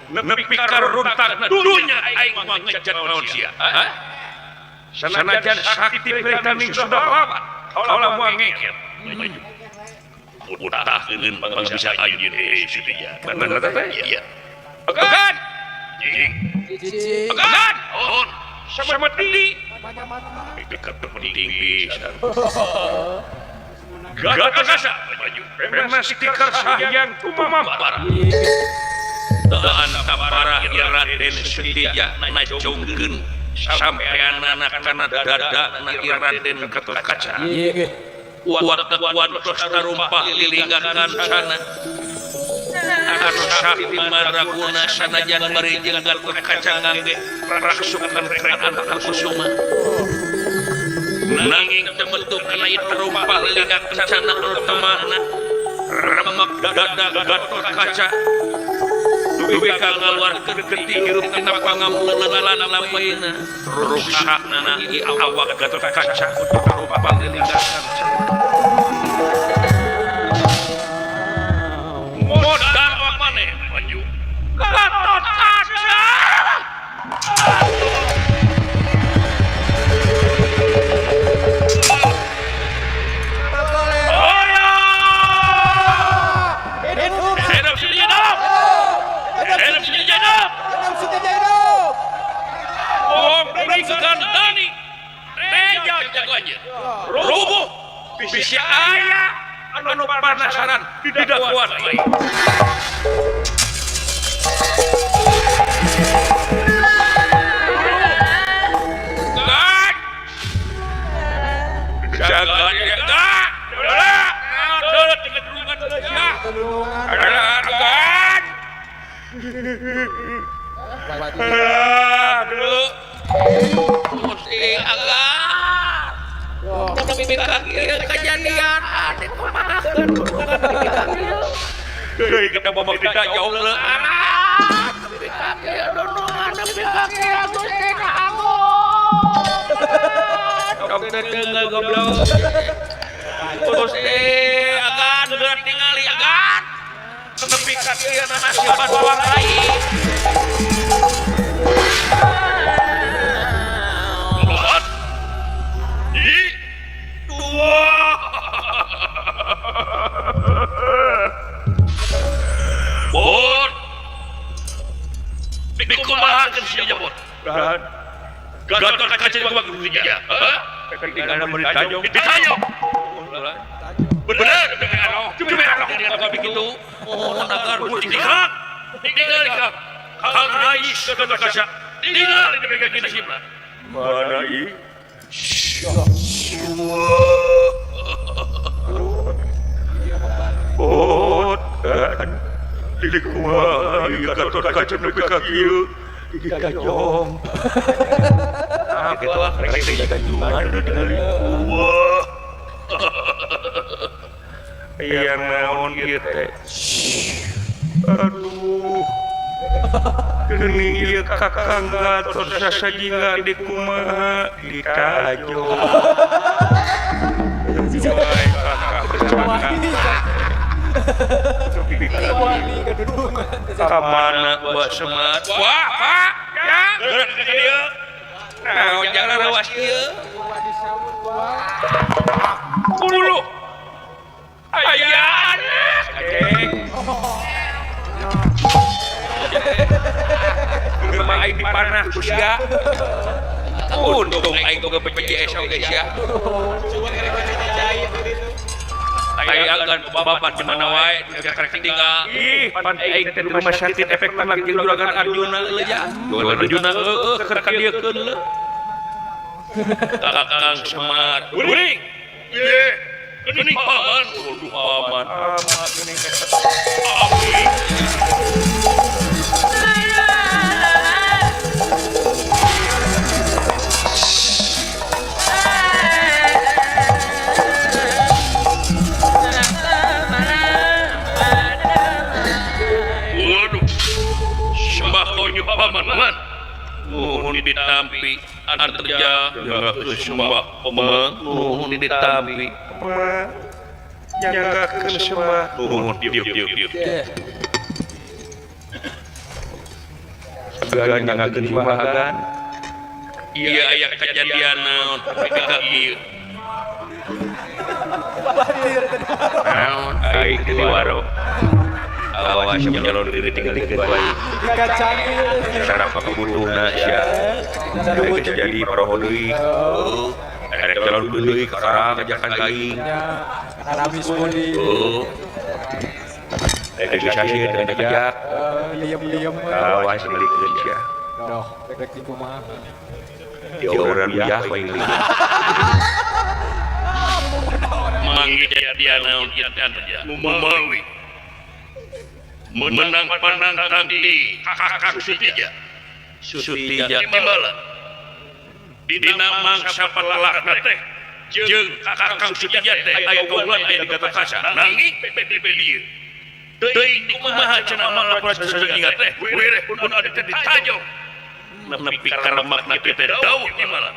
Nepi ka runtagna dunya aing mah ngejat manusia. Sanajan sakti pilih sudah lawan, kaula moal ngengket. Utahkeun pang bisa anjeun Sutija. Bener teh? Iya. Pegan. Pegan. Mohon. Sama tinggi. Dekat penting pisan. Gatot Kaca maju. Pemna stiker sahyang tumampar. Taan parah Raden Sutija najongkeun sampeanana kana dada na Raden Gatot Kaca. Kuat-kuat tos tarumpah lilingga kancana. Anu sakti maraguna sanajan bari jeung Gatot Kaca ngangge raksukan Antakusuma. Nanging temetuk kana ieu tarumpah lilingga kancana anu temahna. Remek dada Gatot Kaca. Dupi ka ngaluarkeun getih hirup tina pangamulelan lampaina. Rusakna ieu awak Gatot Kaca kudu tarumpah lilingga kancana. Modal maneh maju. Gatot Kaca. Rubuh bisa aya anu penasaran tidak kuat baik. Jaga kejadian kita bawa tidak jauh Gatot Kaca juga ya. Ditajong. Bener. Begitu. Kang Rais Gatot Kaca tinggal di PK nasibna mana ieu oh kan di kumaha ieu Gatot Kaca nepi ka kieu di kajong ah kitu ah rek teh kajungan ningali wah aya naon ieu teh aduh geuning ieu Kakang Gatot sasajinga di kumaha di kajong kamana Wa Semat wah Pak ya gerak ka dieu naon jalan rawas ieu kulo aya anak cek geus aing dipanah ku sia untung aing boga BPJS oge sia aing agan bapak di mana wae karek tinggal ih pan aing teh di rumah sakit efek lagi juragan Arjuna leuh ya Arjuna heueuh keur ka dieukeun leuh Kakang Semat uring ieu geuning paman waduh paman geuning paman nuhun ditampi anterja jagakeun sembah paman nuhun ditampi jagakeun sembah nuhun dieu dieu dieu agan jagakeun sembah agan ieu aya kajadian naon tapi ka ieu naon aing teh waro awas menyalon diri tinggal baik sarapa kebutuhna sia jadi paroho deui rek calon deui karang ajakan ka aing ramis deui rek sasieun teh ngajak diem-diem awas ngelikeun sia doh rek di kumaha diobrol uyah we ngelikeun mangi kejadian naon ieu teh mumawi menang panang di Kakang Sutija Sutija timbala dina mangsa palalakna teh jeung Kakang Sutija teh aya kaulan aya di Gatot Kaca nanging PPP dieu teuing kumaha cenah malapuran sasajinga teh wereh pun adi teh ditajong nepi ka remakna teh dawuh timbala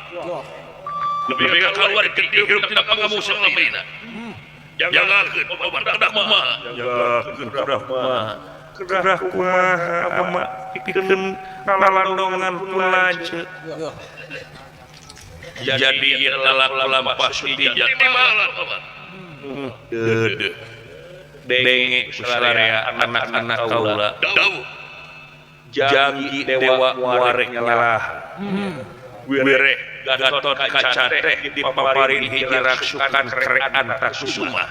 nepi ka kaluar hirup tina pangamusuh lamina jagakeun paman kedah kumaha jagakeun kedah kumaha kedah kumaha ama pikeun lalandongan lanceuk jadi ieu lalak lampah Sutija timbala paman deudeuh denge salarea anak-anak kaula dawuh janji dewa muarek nyalah wireh Gatot Kaca teh dipaparin hiji raksukan kerek Antakusuma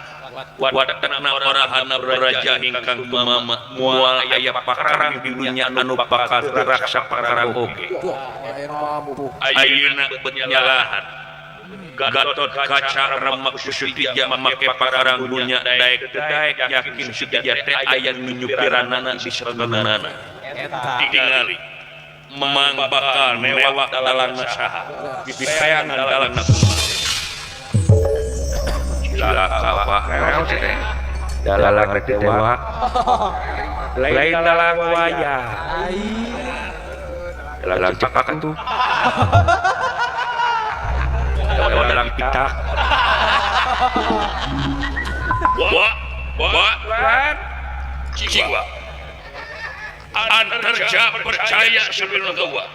watakna orahana raja ingkang tumama moal aya pakarang di dunya anu bakal teu raksa pakarang oge ayeuna beut nyalahan Gatot Kaca remek Sutija make pakarang dunya daek teu daek yakin Sutija teh aya nu nyupiranana di sabeunana tingali memang bakal newak dalangna saha disayangan dalangna kumaha cilaka wah naon teh dalang teh dewa lain dalang wayah dalang cepak tuh dalang pitak wa wa lan ciwa Antarja percaya sebelum gawa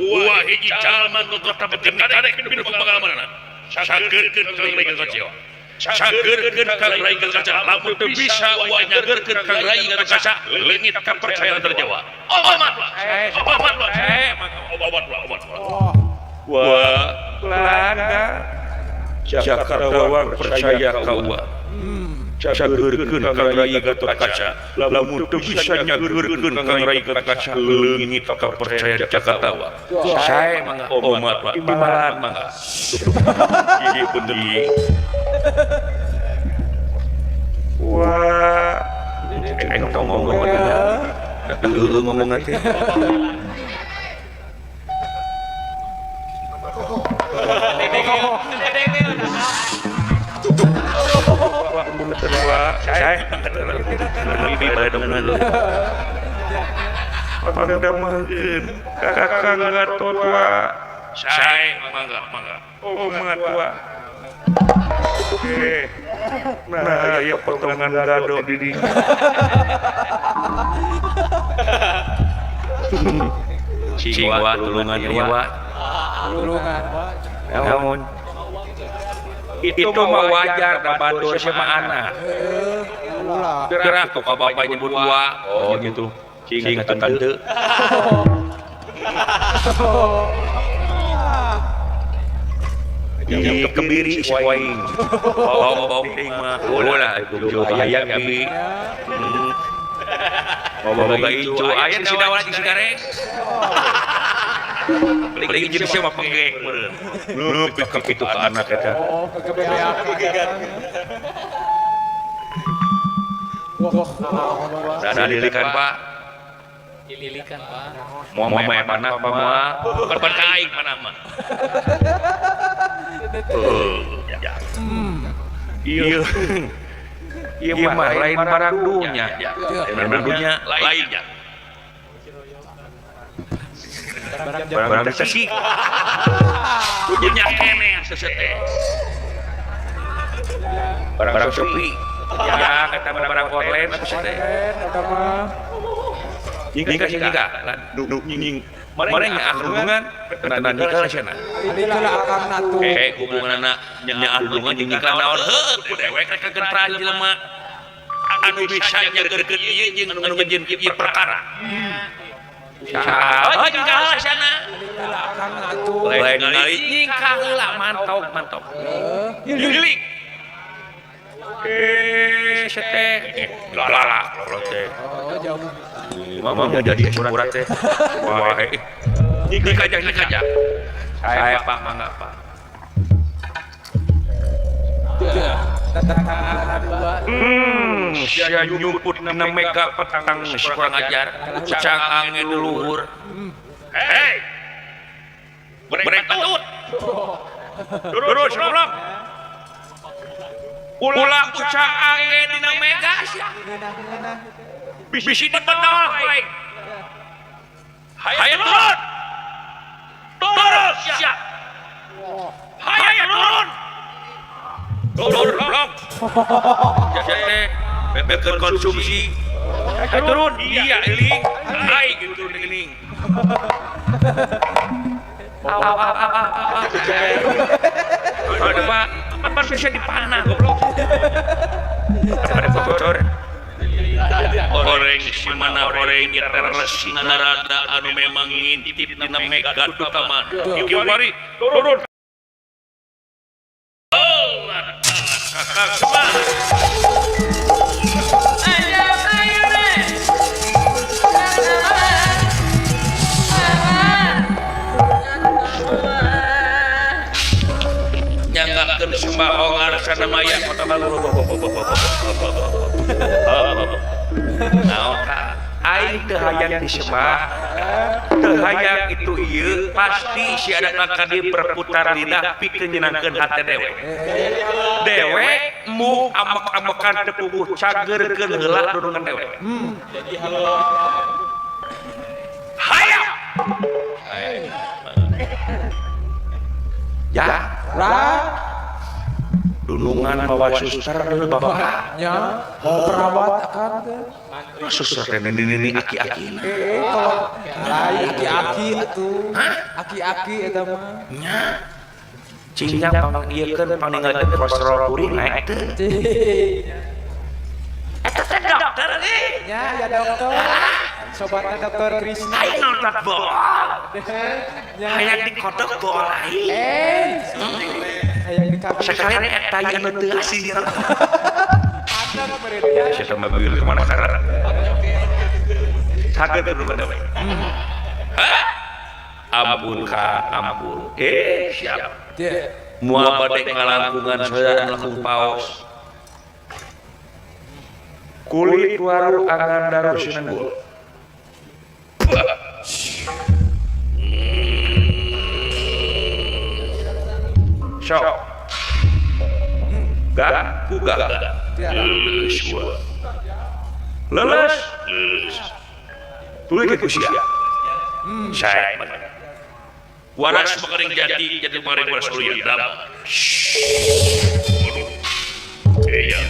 wah hiji jalma nu tetep kadek pinu pengalamanna sageurkeun Kang Rai Gatot sageurkeun Kang Rai Gatot lamun teu bisa wa nyageurkeun Kang Rai Gatot leungit kapercayaan Antarjawa omat lah omat lah omat lah omat lah wah lana Jaka Tawang percaya ka Uwa. Cageurkeun Kang Rai Gatotkaca. Lamun teu bisa nyageurkeun Kang Rai Gatotkaca leungit kapercaya Jaka Tawang. Sae mangga omat Pak, timbalan mangga. Ieu bener ieu. Wah, aing tong ngomong heueuh ngomong teh. Kakang Gatot wa. Sae mangga mangga. Oh mangga tua. Nah, ya potongan gado di dinya. Cing wa tulungan ieu wa. Tulungan wa. Naon? Itu mah wajar da batur sama anak. Gerak tuh ka bapak nyebut wa. Oh gitu. Cing atuh tante. Di kebiri si waing. Bau-bau teuing mah. Ulah itu hayang abi. Boga incu aya di sidawa di sigareng. Beli incu sia mah penggek meureun. Leup ka kitu ka anak eta. Oh, kegebeakan. Nah, dililikan Pak. Dililikan Pak. Moal mah panah apa moal? Pan ka aing panah mah. Iya. Ieu mah lain barang dunya. Barang dunya lainnya. Barang sesik. Dunya keneh sesete. Barang Shopee. Ya, eta mah barang online atuh teh. Eta mah. Nyingka nyingka. Nying. Mana nya hubungan tanda nikah cenah. Nikah akangna tuh. Eh hubunganna nya hubungan jeung nikah naon heuh ku dewek rek kagenteran jelema. Anu bisa nyageurkeun ieu jeung anu ngejieun ieu perkara. Saha nyingkah heula cenah. Akangna tuh. Lain ningali nyingkah heula mantog mantog. Lilik. Eh sete lalah teh. Oh jauh. Mama jadi kurat teh. Wah, nikah aja nikah aja. Saya Pak mangga Pak. Sia nyumput na mega petang kurang ajar. Ucang angin luhur. Hei. Brek patut. Terus goblok. Ulah ucang angin dina mega sia. Bisi bedol aing. Hayo turun. Turun siap. Hayo turun. Turun blok. Jadi bebekeun konsumsi. Hayo turun. Iya eling. Aing turun eling. Au au au au. Aduh Pak, apa bisa dipanah goblok. Ada bocor. Oreng si mana oreng teresi narada anu memang ngintip dina mega taman. Kieu wari turun. Nyanggakeun sembah hongar sana maya kota Balu. Naon aing teu hayang disembah, teu hayang itu ieu pasti si ada ka dieu berputar lidah pikeun nyenangkeun hate dewek. Dewek mu amek-amekan teu puguh cageurkeun heula dudungan dewek. Hayang. Ya, ra dunungan bawa suster bapak nya perawat akan teh. Suster teh nini aki-aki. Kalau lain aki-aki atuh. Aki-aki eta mah. Nya. Cing nya pang ieukeun pangningalkeun kolesterol kuring naik teu. Eta teh dokter euy. Nya ya dokter. Sobatna dokter Krisna. Aing nonton bola. Hayang dikodok bola aing. Sekalian eta anu teu asih. Saya mah beureum kemana karena. Saged kudu we. Hah? Ampun ka, ampun. Siap. Moal bade ngalangkungan saya langkung paos. Kulit waru angan daru sinenggul. Sok. Gak, ku gak. Leuleus gua. Leuleus, leuleus. Tuluy ke ku sia. Sae. Waras makaring jati, jati makaring waras uluyan dama. Iya.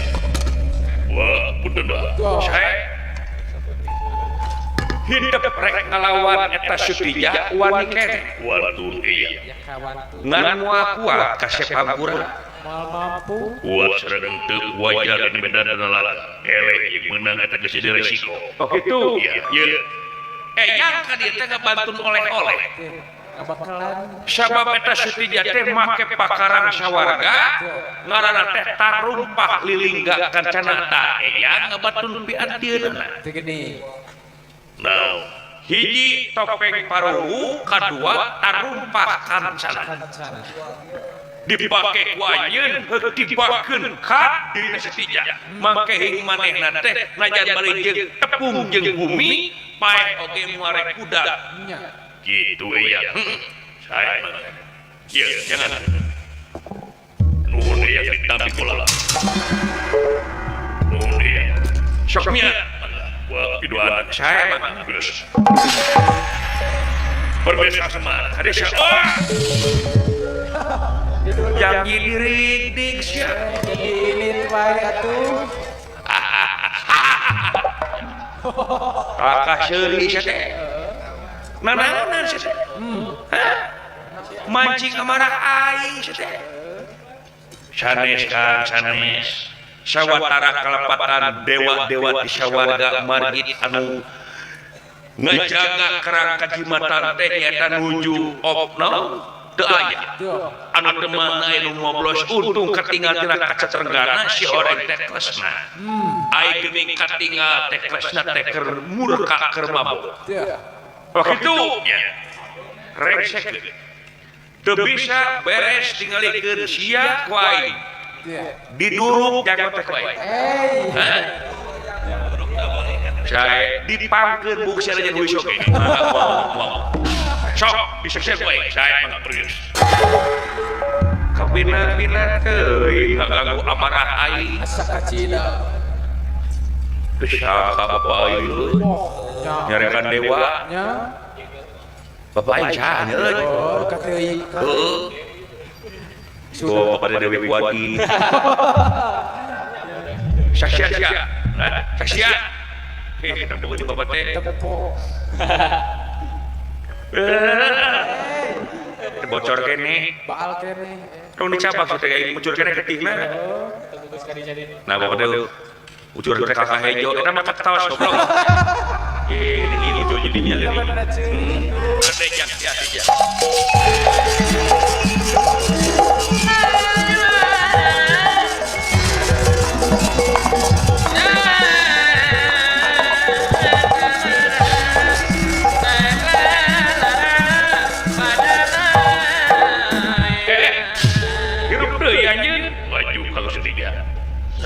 Wah, punten bah. Sae. Hidup rek ngalawan eta Sutija wani keneh. Wantun iya. Ngan moal kuat kasep hampura. Moal mampu. Kuat sareng teu wajar dina medan laga. Eleh jeung meunang eta geus jadi resiko. Oh kitu. Iya. Eyang ka dieu teh ngabantun oleh-oleh. Ngabakalan. Sabab eta Sutija teh make pakarang sawarga ngaranna teh tarumpah lilingga kancana ta eyang ngabantun piantieunna. Teu geuning. Now, hiji topeng parunggu, kadua tarumpah kancana. Dipake ku anjeun heuh dibakeun ka dirina Sutija. Mangke hing manehna teh najan bari jeung tepung jeung bumi paeh oge muare kuda. Gitu iya. Sae. Ieu jangan. Nuhun ieu ditampi kula. Nuhun ieu. Sok mia. Wah, piduan Sae mah. Geus. Perbesa semar. Hade sia. Yang dirig-dig sia. Jadi ini wae atuh. Kakak seuri sia teh. Nanaonan sia teh? Hah? Mancing amarah aing sia teh. Sanes Kang, sanes. Sawatara kalepatan dewa-dewa di sawarga margit anu ngajaga kerang kajimatan teh nyaeta nuju opno teu aya. Anu teu mana anu ngoblos untung katinggal tina kaca trenggana si horeng teh Kresna. Ai geuning katinggal teh Kresna teh keur murka keur mabok. Oh kitu nya. Rengsek teu bisa beres tingalikeun sia ku aing. Diduruk jago teh ku aing. Hei. Sae dipangkeun buksia jeung huis oge. Sok disekse ku aing. Sae mah geus. Kabina-bina teuing ngaganggu amarah aing. Asa kacida. Geus ka bapak aing euy. Nyarekan dewa. Nya. Bapak aing saha nya euy. Oh, ka teuing. Heueuh. Oh, pada Dewi Kuati. Saksia sia. Saksia. Temu di bapak teh. Tepo. Bocor kene. Baal kene. Tong dicabak teh aing mucur kene ketihna. Nah, bapak teh ucur teh kakak hejo eta mah katawas goblok. Ini lucu jadinya jadi. Gede jang ya ya. Hirup deui anjeun maju ka Sutija.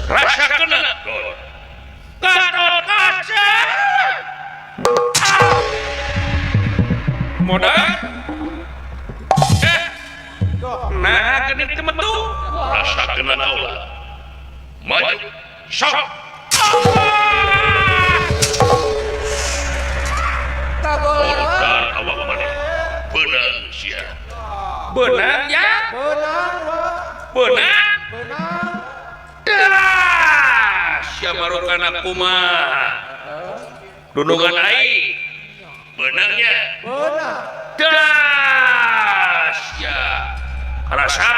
Rasa kena. Gatot Kaca. Modal. Nah, geuning teu metu. Rasa kena kaula. Maju. Sok. Modal awak maneh. Beunang sia. Beunang ya? Beunang, Wak. Beunang. Beunang. Dah, sia marukana kumaha? Dunungan aing. Beunangnya. Beunang. Dah, sia. Rasa.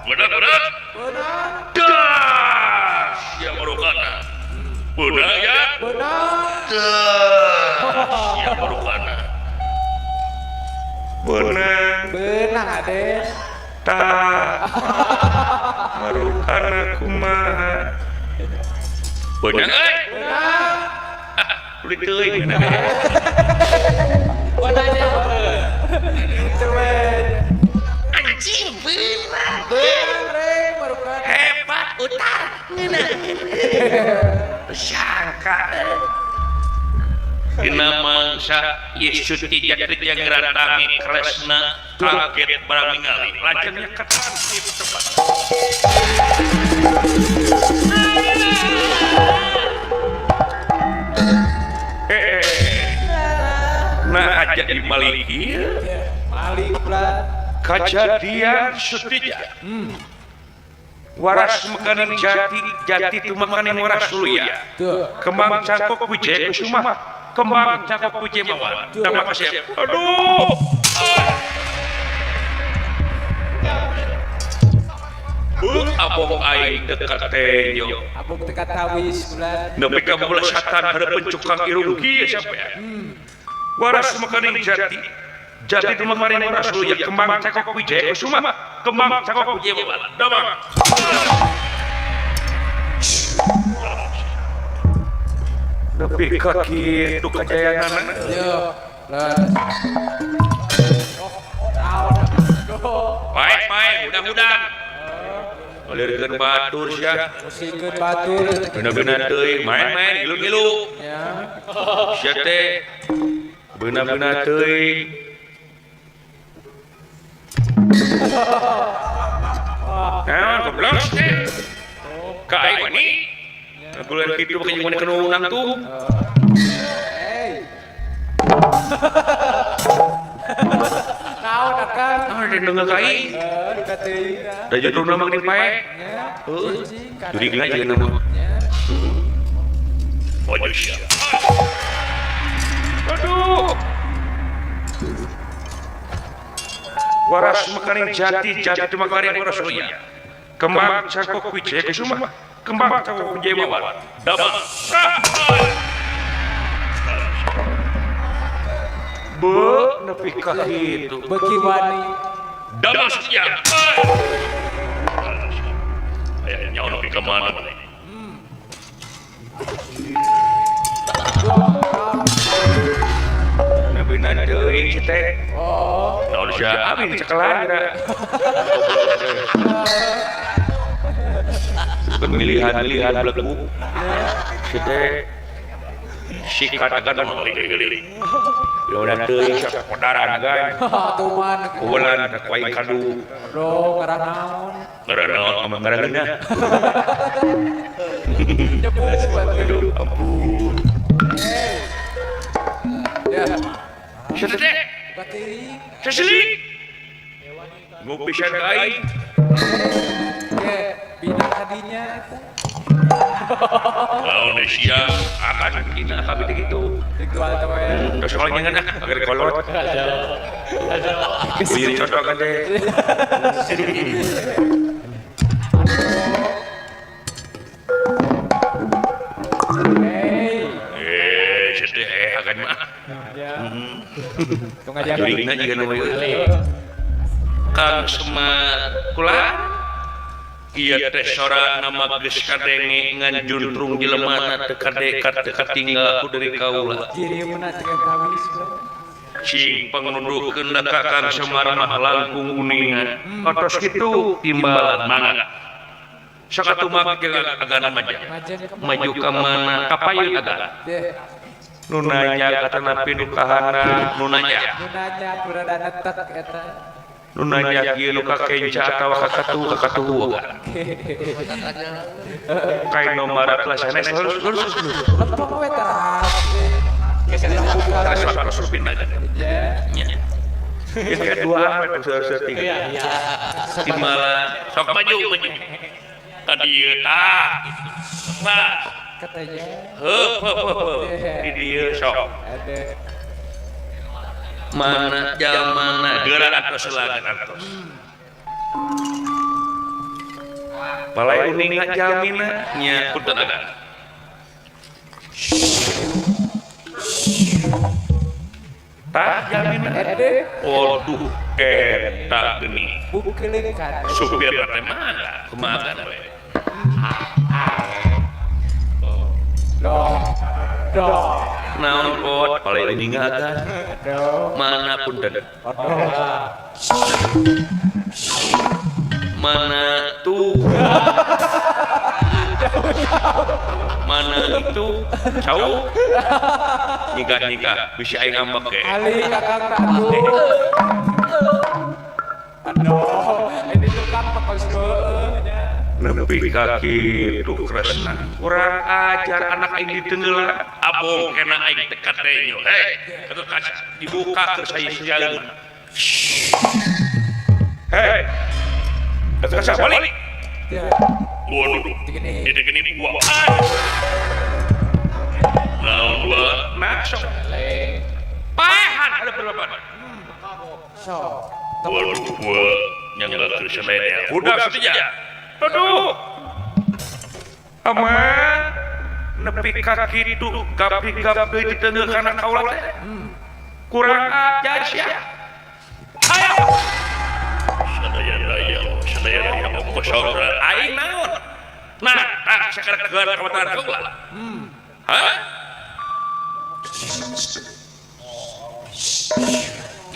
Beunang, beunang. Beunang. Dah, sia marukana. Beunang ya? Beunang. Dah, sia marukana. Beunang. Beunang, Aden. Tah marukana kumaha beunang euy duit teuing anjing beunang hebat utar sangka dina mangsa Yesus dijageratangi Kresna kaget barang ningali lajengnya ketangkep tepat. Nah aja dimaliki malik kajadian Sutija waras makanan jati jati itu makanan waras luya kembang cangkok wijaya kusuma kembang cangkok wijaya mawar terima kasih. Aduh bung abong aing dekat tenyo abong dekat tawis bulan nepi ka belasatan hareupeun cukang irung kieu sampean waras makanan jati jati itu makanan waras luya kembang cangkok wijaya kusuma kembang cangkok wijaya mawar damang nepi ka kitu kajayaanana yo pae-pae mudah-mudahan alirkeun batur sia musikeun batur beuna-beuna teuing main-main gilu-gilu sia teh beuna-beuna teuing. Nah, goblok teh. Ka aing wani. Bulan kitu make jeung maneh kanu nangtung. Naon akang? Ah, dengeung ka aing. Duka teuing. Da judulna mah geuning pae. Heuh. Jurigna jeung nama. Maju sia. Aduh. Waras makaning jati jati makaning waras luya kembang cangkok wijaya kusuma kembang cangkok wijaya mawar damang be nepi ka kitu beuki wani damang setia aya nyaho nepi ka mana maneh beuna teuing si teh. Oh. Naon sia amin cekelan geura. Pemilihan-pilihan belegu. Si teh sikat agan geuling. Udah teuing sakodaran gan. Tuman. Ulan ku aing kadu. Aduh, ngarah naon? Ngarah naon amang ngarah geunah. Aduh, ampun. Ya. Sete. Seseli. Ngopi ka aing. Ge, bina kadinya eta. Lamun sia akan dina kabeh teh kitu. Ritual teh we. Geus sekolah ngan ah, agar kolot. Wih, cocok kan teh. Sete akan mah. Ya. Tong aja. Jurigna jiga nu Kang Semar kula ieu teh sorana mah geus kadenge ngan juntrung jelemana teu kadekat teu katinggal ku deui kaula. Cing panganuduhkeun ka Kang Semar mah langkung uninga. Atos kitu timbalan mangga. Sakatumak jeung agana majeng. Maju ka mana kapayun agana. Nu nanya katanapi nu kahana nu nanya. Nu nanya berada netek eta. Nu nanya ieu nu ka kenca atawa ka katuhu ka katuhu. Kain nomor kelas sanes lurus lurus. Lempeng we tah. Nya. Kedua tiga. Timbalan sok maju maju. Ka dieu tah. Nah. Katanya. Heup heup heup. Di dieu sok. Mana jamana geura atos lagan atos. Palai uninga jalmina nya punten agan. Tah jalmina. Waduh, Eta geuning. Supir teh mana? Kumaha we? Naon pot paling ninggalkan. Mana punten? Mana tuh? Mana itu? Cau? Nyikah-nyikah bisa aing ambek ge. Ali kakang aduh. Aduh, ini tukang pekos nepi ka kitu Kresna. Kurang ajar anak aing ditengeula. Abong kena aing teh katenyo. Hei, Gatot Kaca dibuka ke saya sejalun. Hei. Gatot Kaca balik. Waduh, ini gini gua. Naon gua masuk. Pahan ada berapa? Sok. Waduh, gua yang enggak keselnya. Udah saja. Aduh. Ama nepi ka kitu gap-gap deui diteunggeul kana kaula teh. Kurang ajar sia. Ayo. Sadaya-daya, sadaya-daya kosong. Aing naon? Nah, tak sakarek gelar ka kaula. Hah?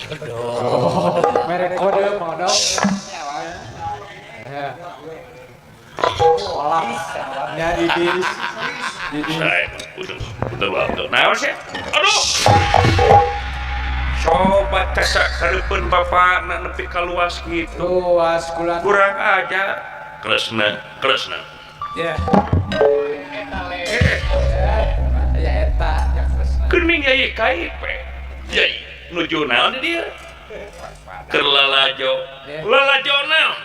Aduh. Merek kode modal. Olah, nya idis. Saya udah naon sih? Aduh. Coba casak hareupeun bapana nepi ka luas kitu. Luas kula. Kurang aja. Kresna, Kresna. Ya. Ya eta. Geuning yai KIP. Yai nuju naon di dieu? Keur lalajo. Lalajo naon?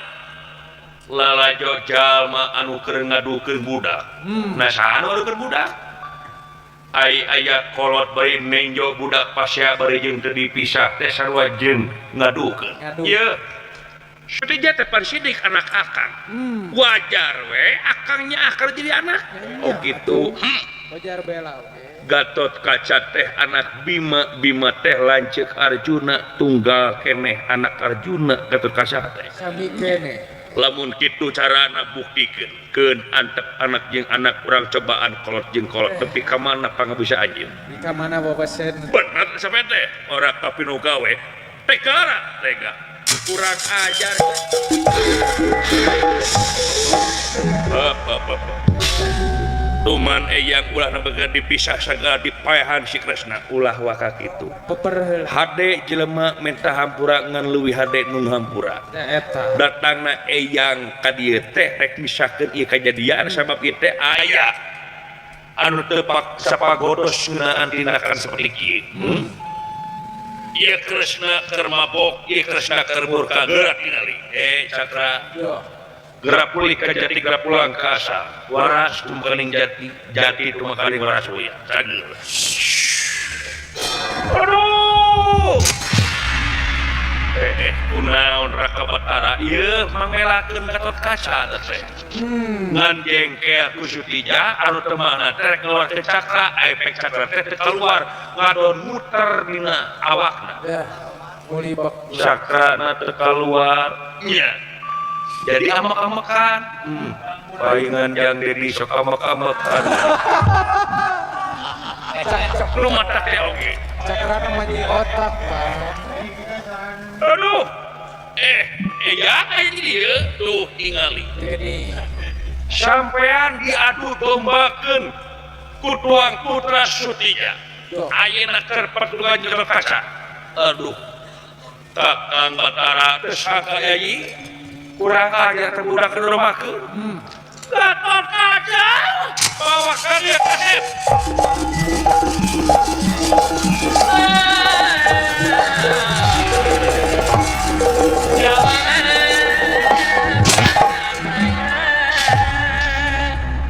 Lalajo jalma anu keur ngadukeun budak. Nah saha anu ngadukeun budak? Ai aya kolot bari nenjo budak pasea bari jeung teu dipisah teh sarua jeung ngadukeun. Ieu Sutija teh pan sidik anak akang. Wajar we akangnya akar jadi anak. Oh gitu. Wajar bela oke. Gatot Kaca teh anak Bima, Bima teh lanceuk Arjuna, tunggal keneh anak Arjuna Gatot Kaca teh. Sami keneh. Lamun kitu carana buktikeun keun antep anak jeung anak urang cobaan kolot jeung kolot tepi ka mana pangabisa anjeun. Ka mana bapak sen? Bener sampe teh ora kapinu gawe. Tega tega. Kurang ajar. Apa. Tuman eyang ulah nepi dipisah sagala dipaehan si Kresna ulah waka kitu. Hade jelema minta hampura ngan leuwih hade nu hampura. Eta. Datangna eyang ka dieu teh rek misahkeun ieu kajadian sabab ieu teh aya anu teu sapagodos ngeunaan tindakan saperti kieu. Ieu Kresna keur mabok, ieu Kresna keur murka geura tingali. Cakra. Gerak pulih ka jati gerak pulang ka asa. Waras tumekaning jati, jati tumekaning waras uya. Cageur. Aduh. Kunaon Raka Batara ieu mangelakeun Gatot Kaca teh. Ngan jengkel ku Sutija anu teu mana teh rek ngeluarkeun cakra, efek cakra teh teu kaluar, ngadon muter dina awakna. Cakrana teu kaluar. Nya. Jadi amek-amekan. Palingan jang Dedi sok amek-amekan. Lu matak teh oge. Cakrana mah di otak, Pak. Aduh. Ya ieu tuh tingali. Sampean diadu dombakeun ku tuang putra Sutija. Ayeuna keur pertungan Gatot Kaca. Aduh. Kakang Batara teu sangka yai kurang ajar teh budak keur dombakeun. Gatot Kaca bawa ka dieu kasep.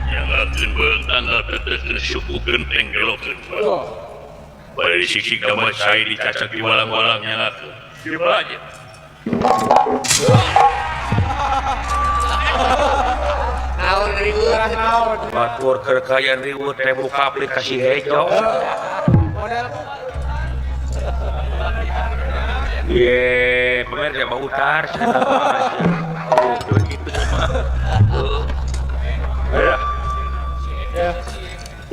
Nyalakeun beung tanggal teteh sukukeun tenggelokeun. Bari disisik damai cai dicacak di walang-walang nyalakeun. Di aja. Naon riweuh naon. Batur keur kayan riweuh teh buka aplikasi hejo. Ye, pemirsa mau utar. Gitu sama.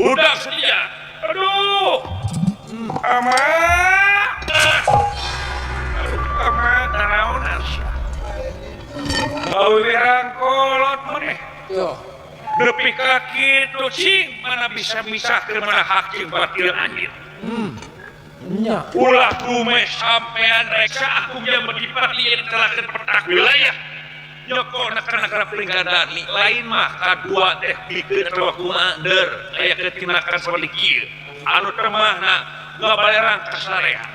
Udah sedia. Aduh. Ama. Ama naon sia. Awi kolot maneh. Nepi ka kitu cing mana bisa misahkeun mana hak jeung batil anjir. Nya. Ulah kume sampean reksa aku yang berdipat ieu telakeun petak wilayah. Nyokona kana kana Pringgandani lain mah kadua teh pikeun atawa kumaha der aya ketindakan saperti kieu. Anu temahna ngabalerang ka sarea.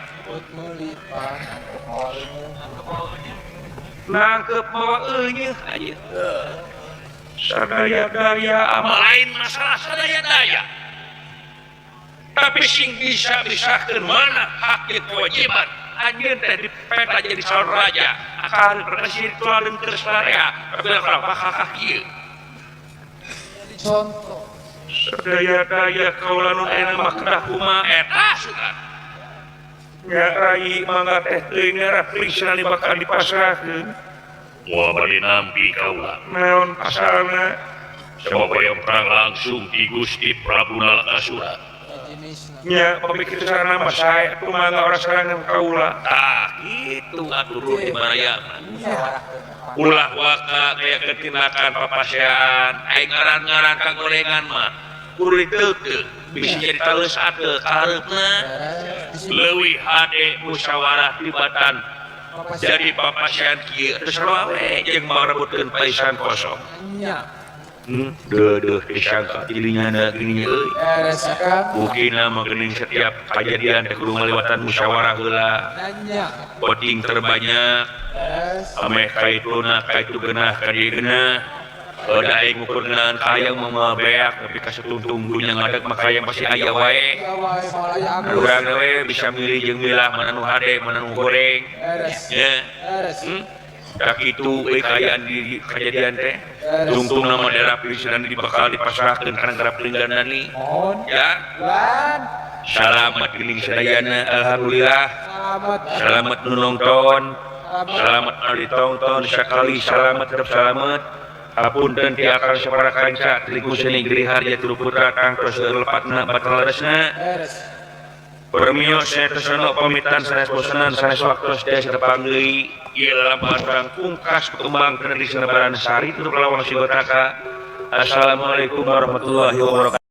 Nangkep mawa eunyeuk anjeun. Sadaya-daya ama lain masalah sadaya-daya. Tapi sing bisa bisahkeun mana hak jeung kewajiban anjeun teh dipeta jadi calon raja akan presiden tualen keur sarea tapi kenapa hak kieu contoh sadaya-daya kaula nu ayeuna mah kedah kumaha eta sugan nya rai mangga teh teuing ngarah pringsanani bakal dipasrahkeun moal bade nampi kaula naon pasalna sabab hoyong perang langsung ti Gusti Prabu Nalakasura. Nya pamikir sarana mah sae atuh mangga orang sarangan kaula. Tah kitu atuh di baraya mah. Ulah waka kaya ketindakan papasean aing ngaran-ngaran kagorengan mah kudu diteukeuh bisa jadi taleus ateu kahareupna leuwih hade musyawarah tibatan jadi papasean kieu teu sarua we jeung marebutkeun paisan kosong. Nya. Deuh disangka dirinya gini euy. Bukina mah geuning setiap kajadian teh kudu ngaliwatan musyawarah heula. Voting terbanyak. Ameh kaituna kaitu geunah ka dieu geunah. Da aing ngukur geunahan ka hayang mah beak tapi ka satuntung dunya ngadeg mah hayang pasti aya wae. Urang we bisa milih jeung milah mana nu hade mana nu goreng. Nya. Tak itu kaayaan di kejadian teh tungtung nama daerah Pringsanani dibakal dipasrahkeun kana garap Pringgandani ya. Salamat geuning sadayana alhamdulillah. Salamat nu nongton, salamat anu ditonton sakali salamat tetep salamet. Hapunten ti akang sapara kanca Triku Seni Giri Harja Tilu Putra tangtos lepatna batal leresna. Permios saya tersono pamitan sanes bosenan sanes waktos desa tepang deui ieu lampahan urang pungkas kembang kana di Sanabaran Sari tutup lawang Sigotaka. Assalamualaikum warahmatullahi wabarakatuh.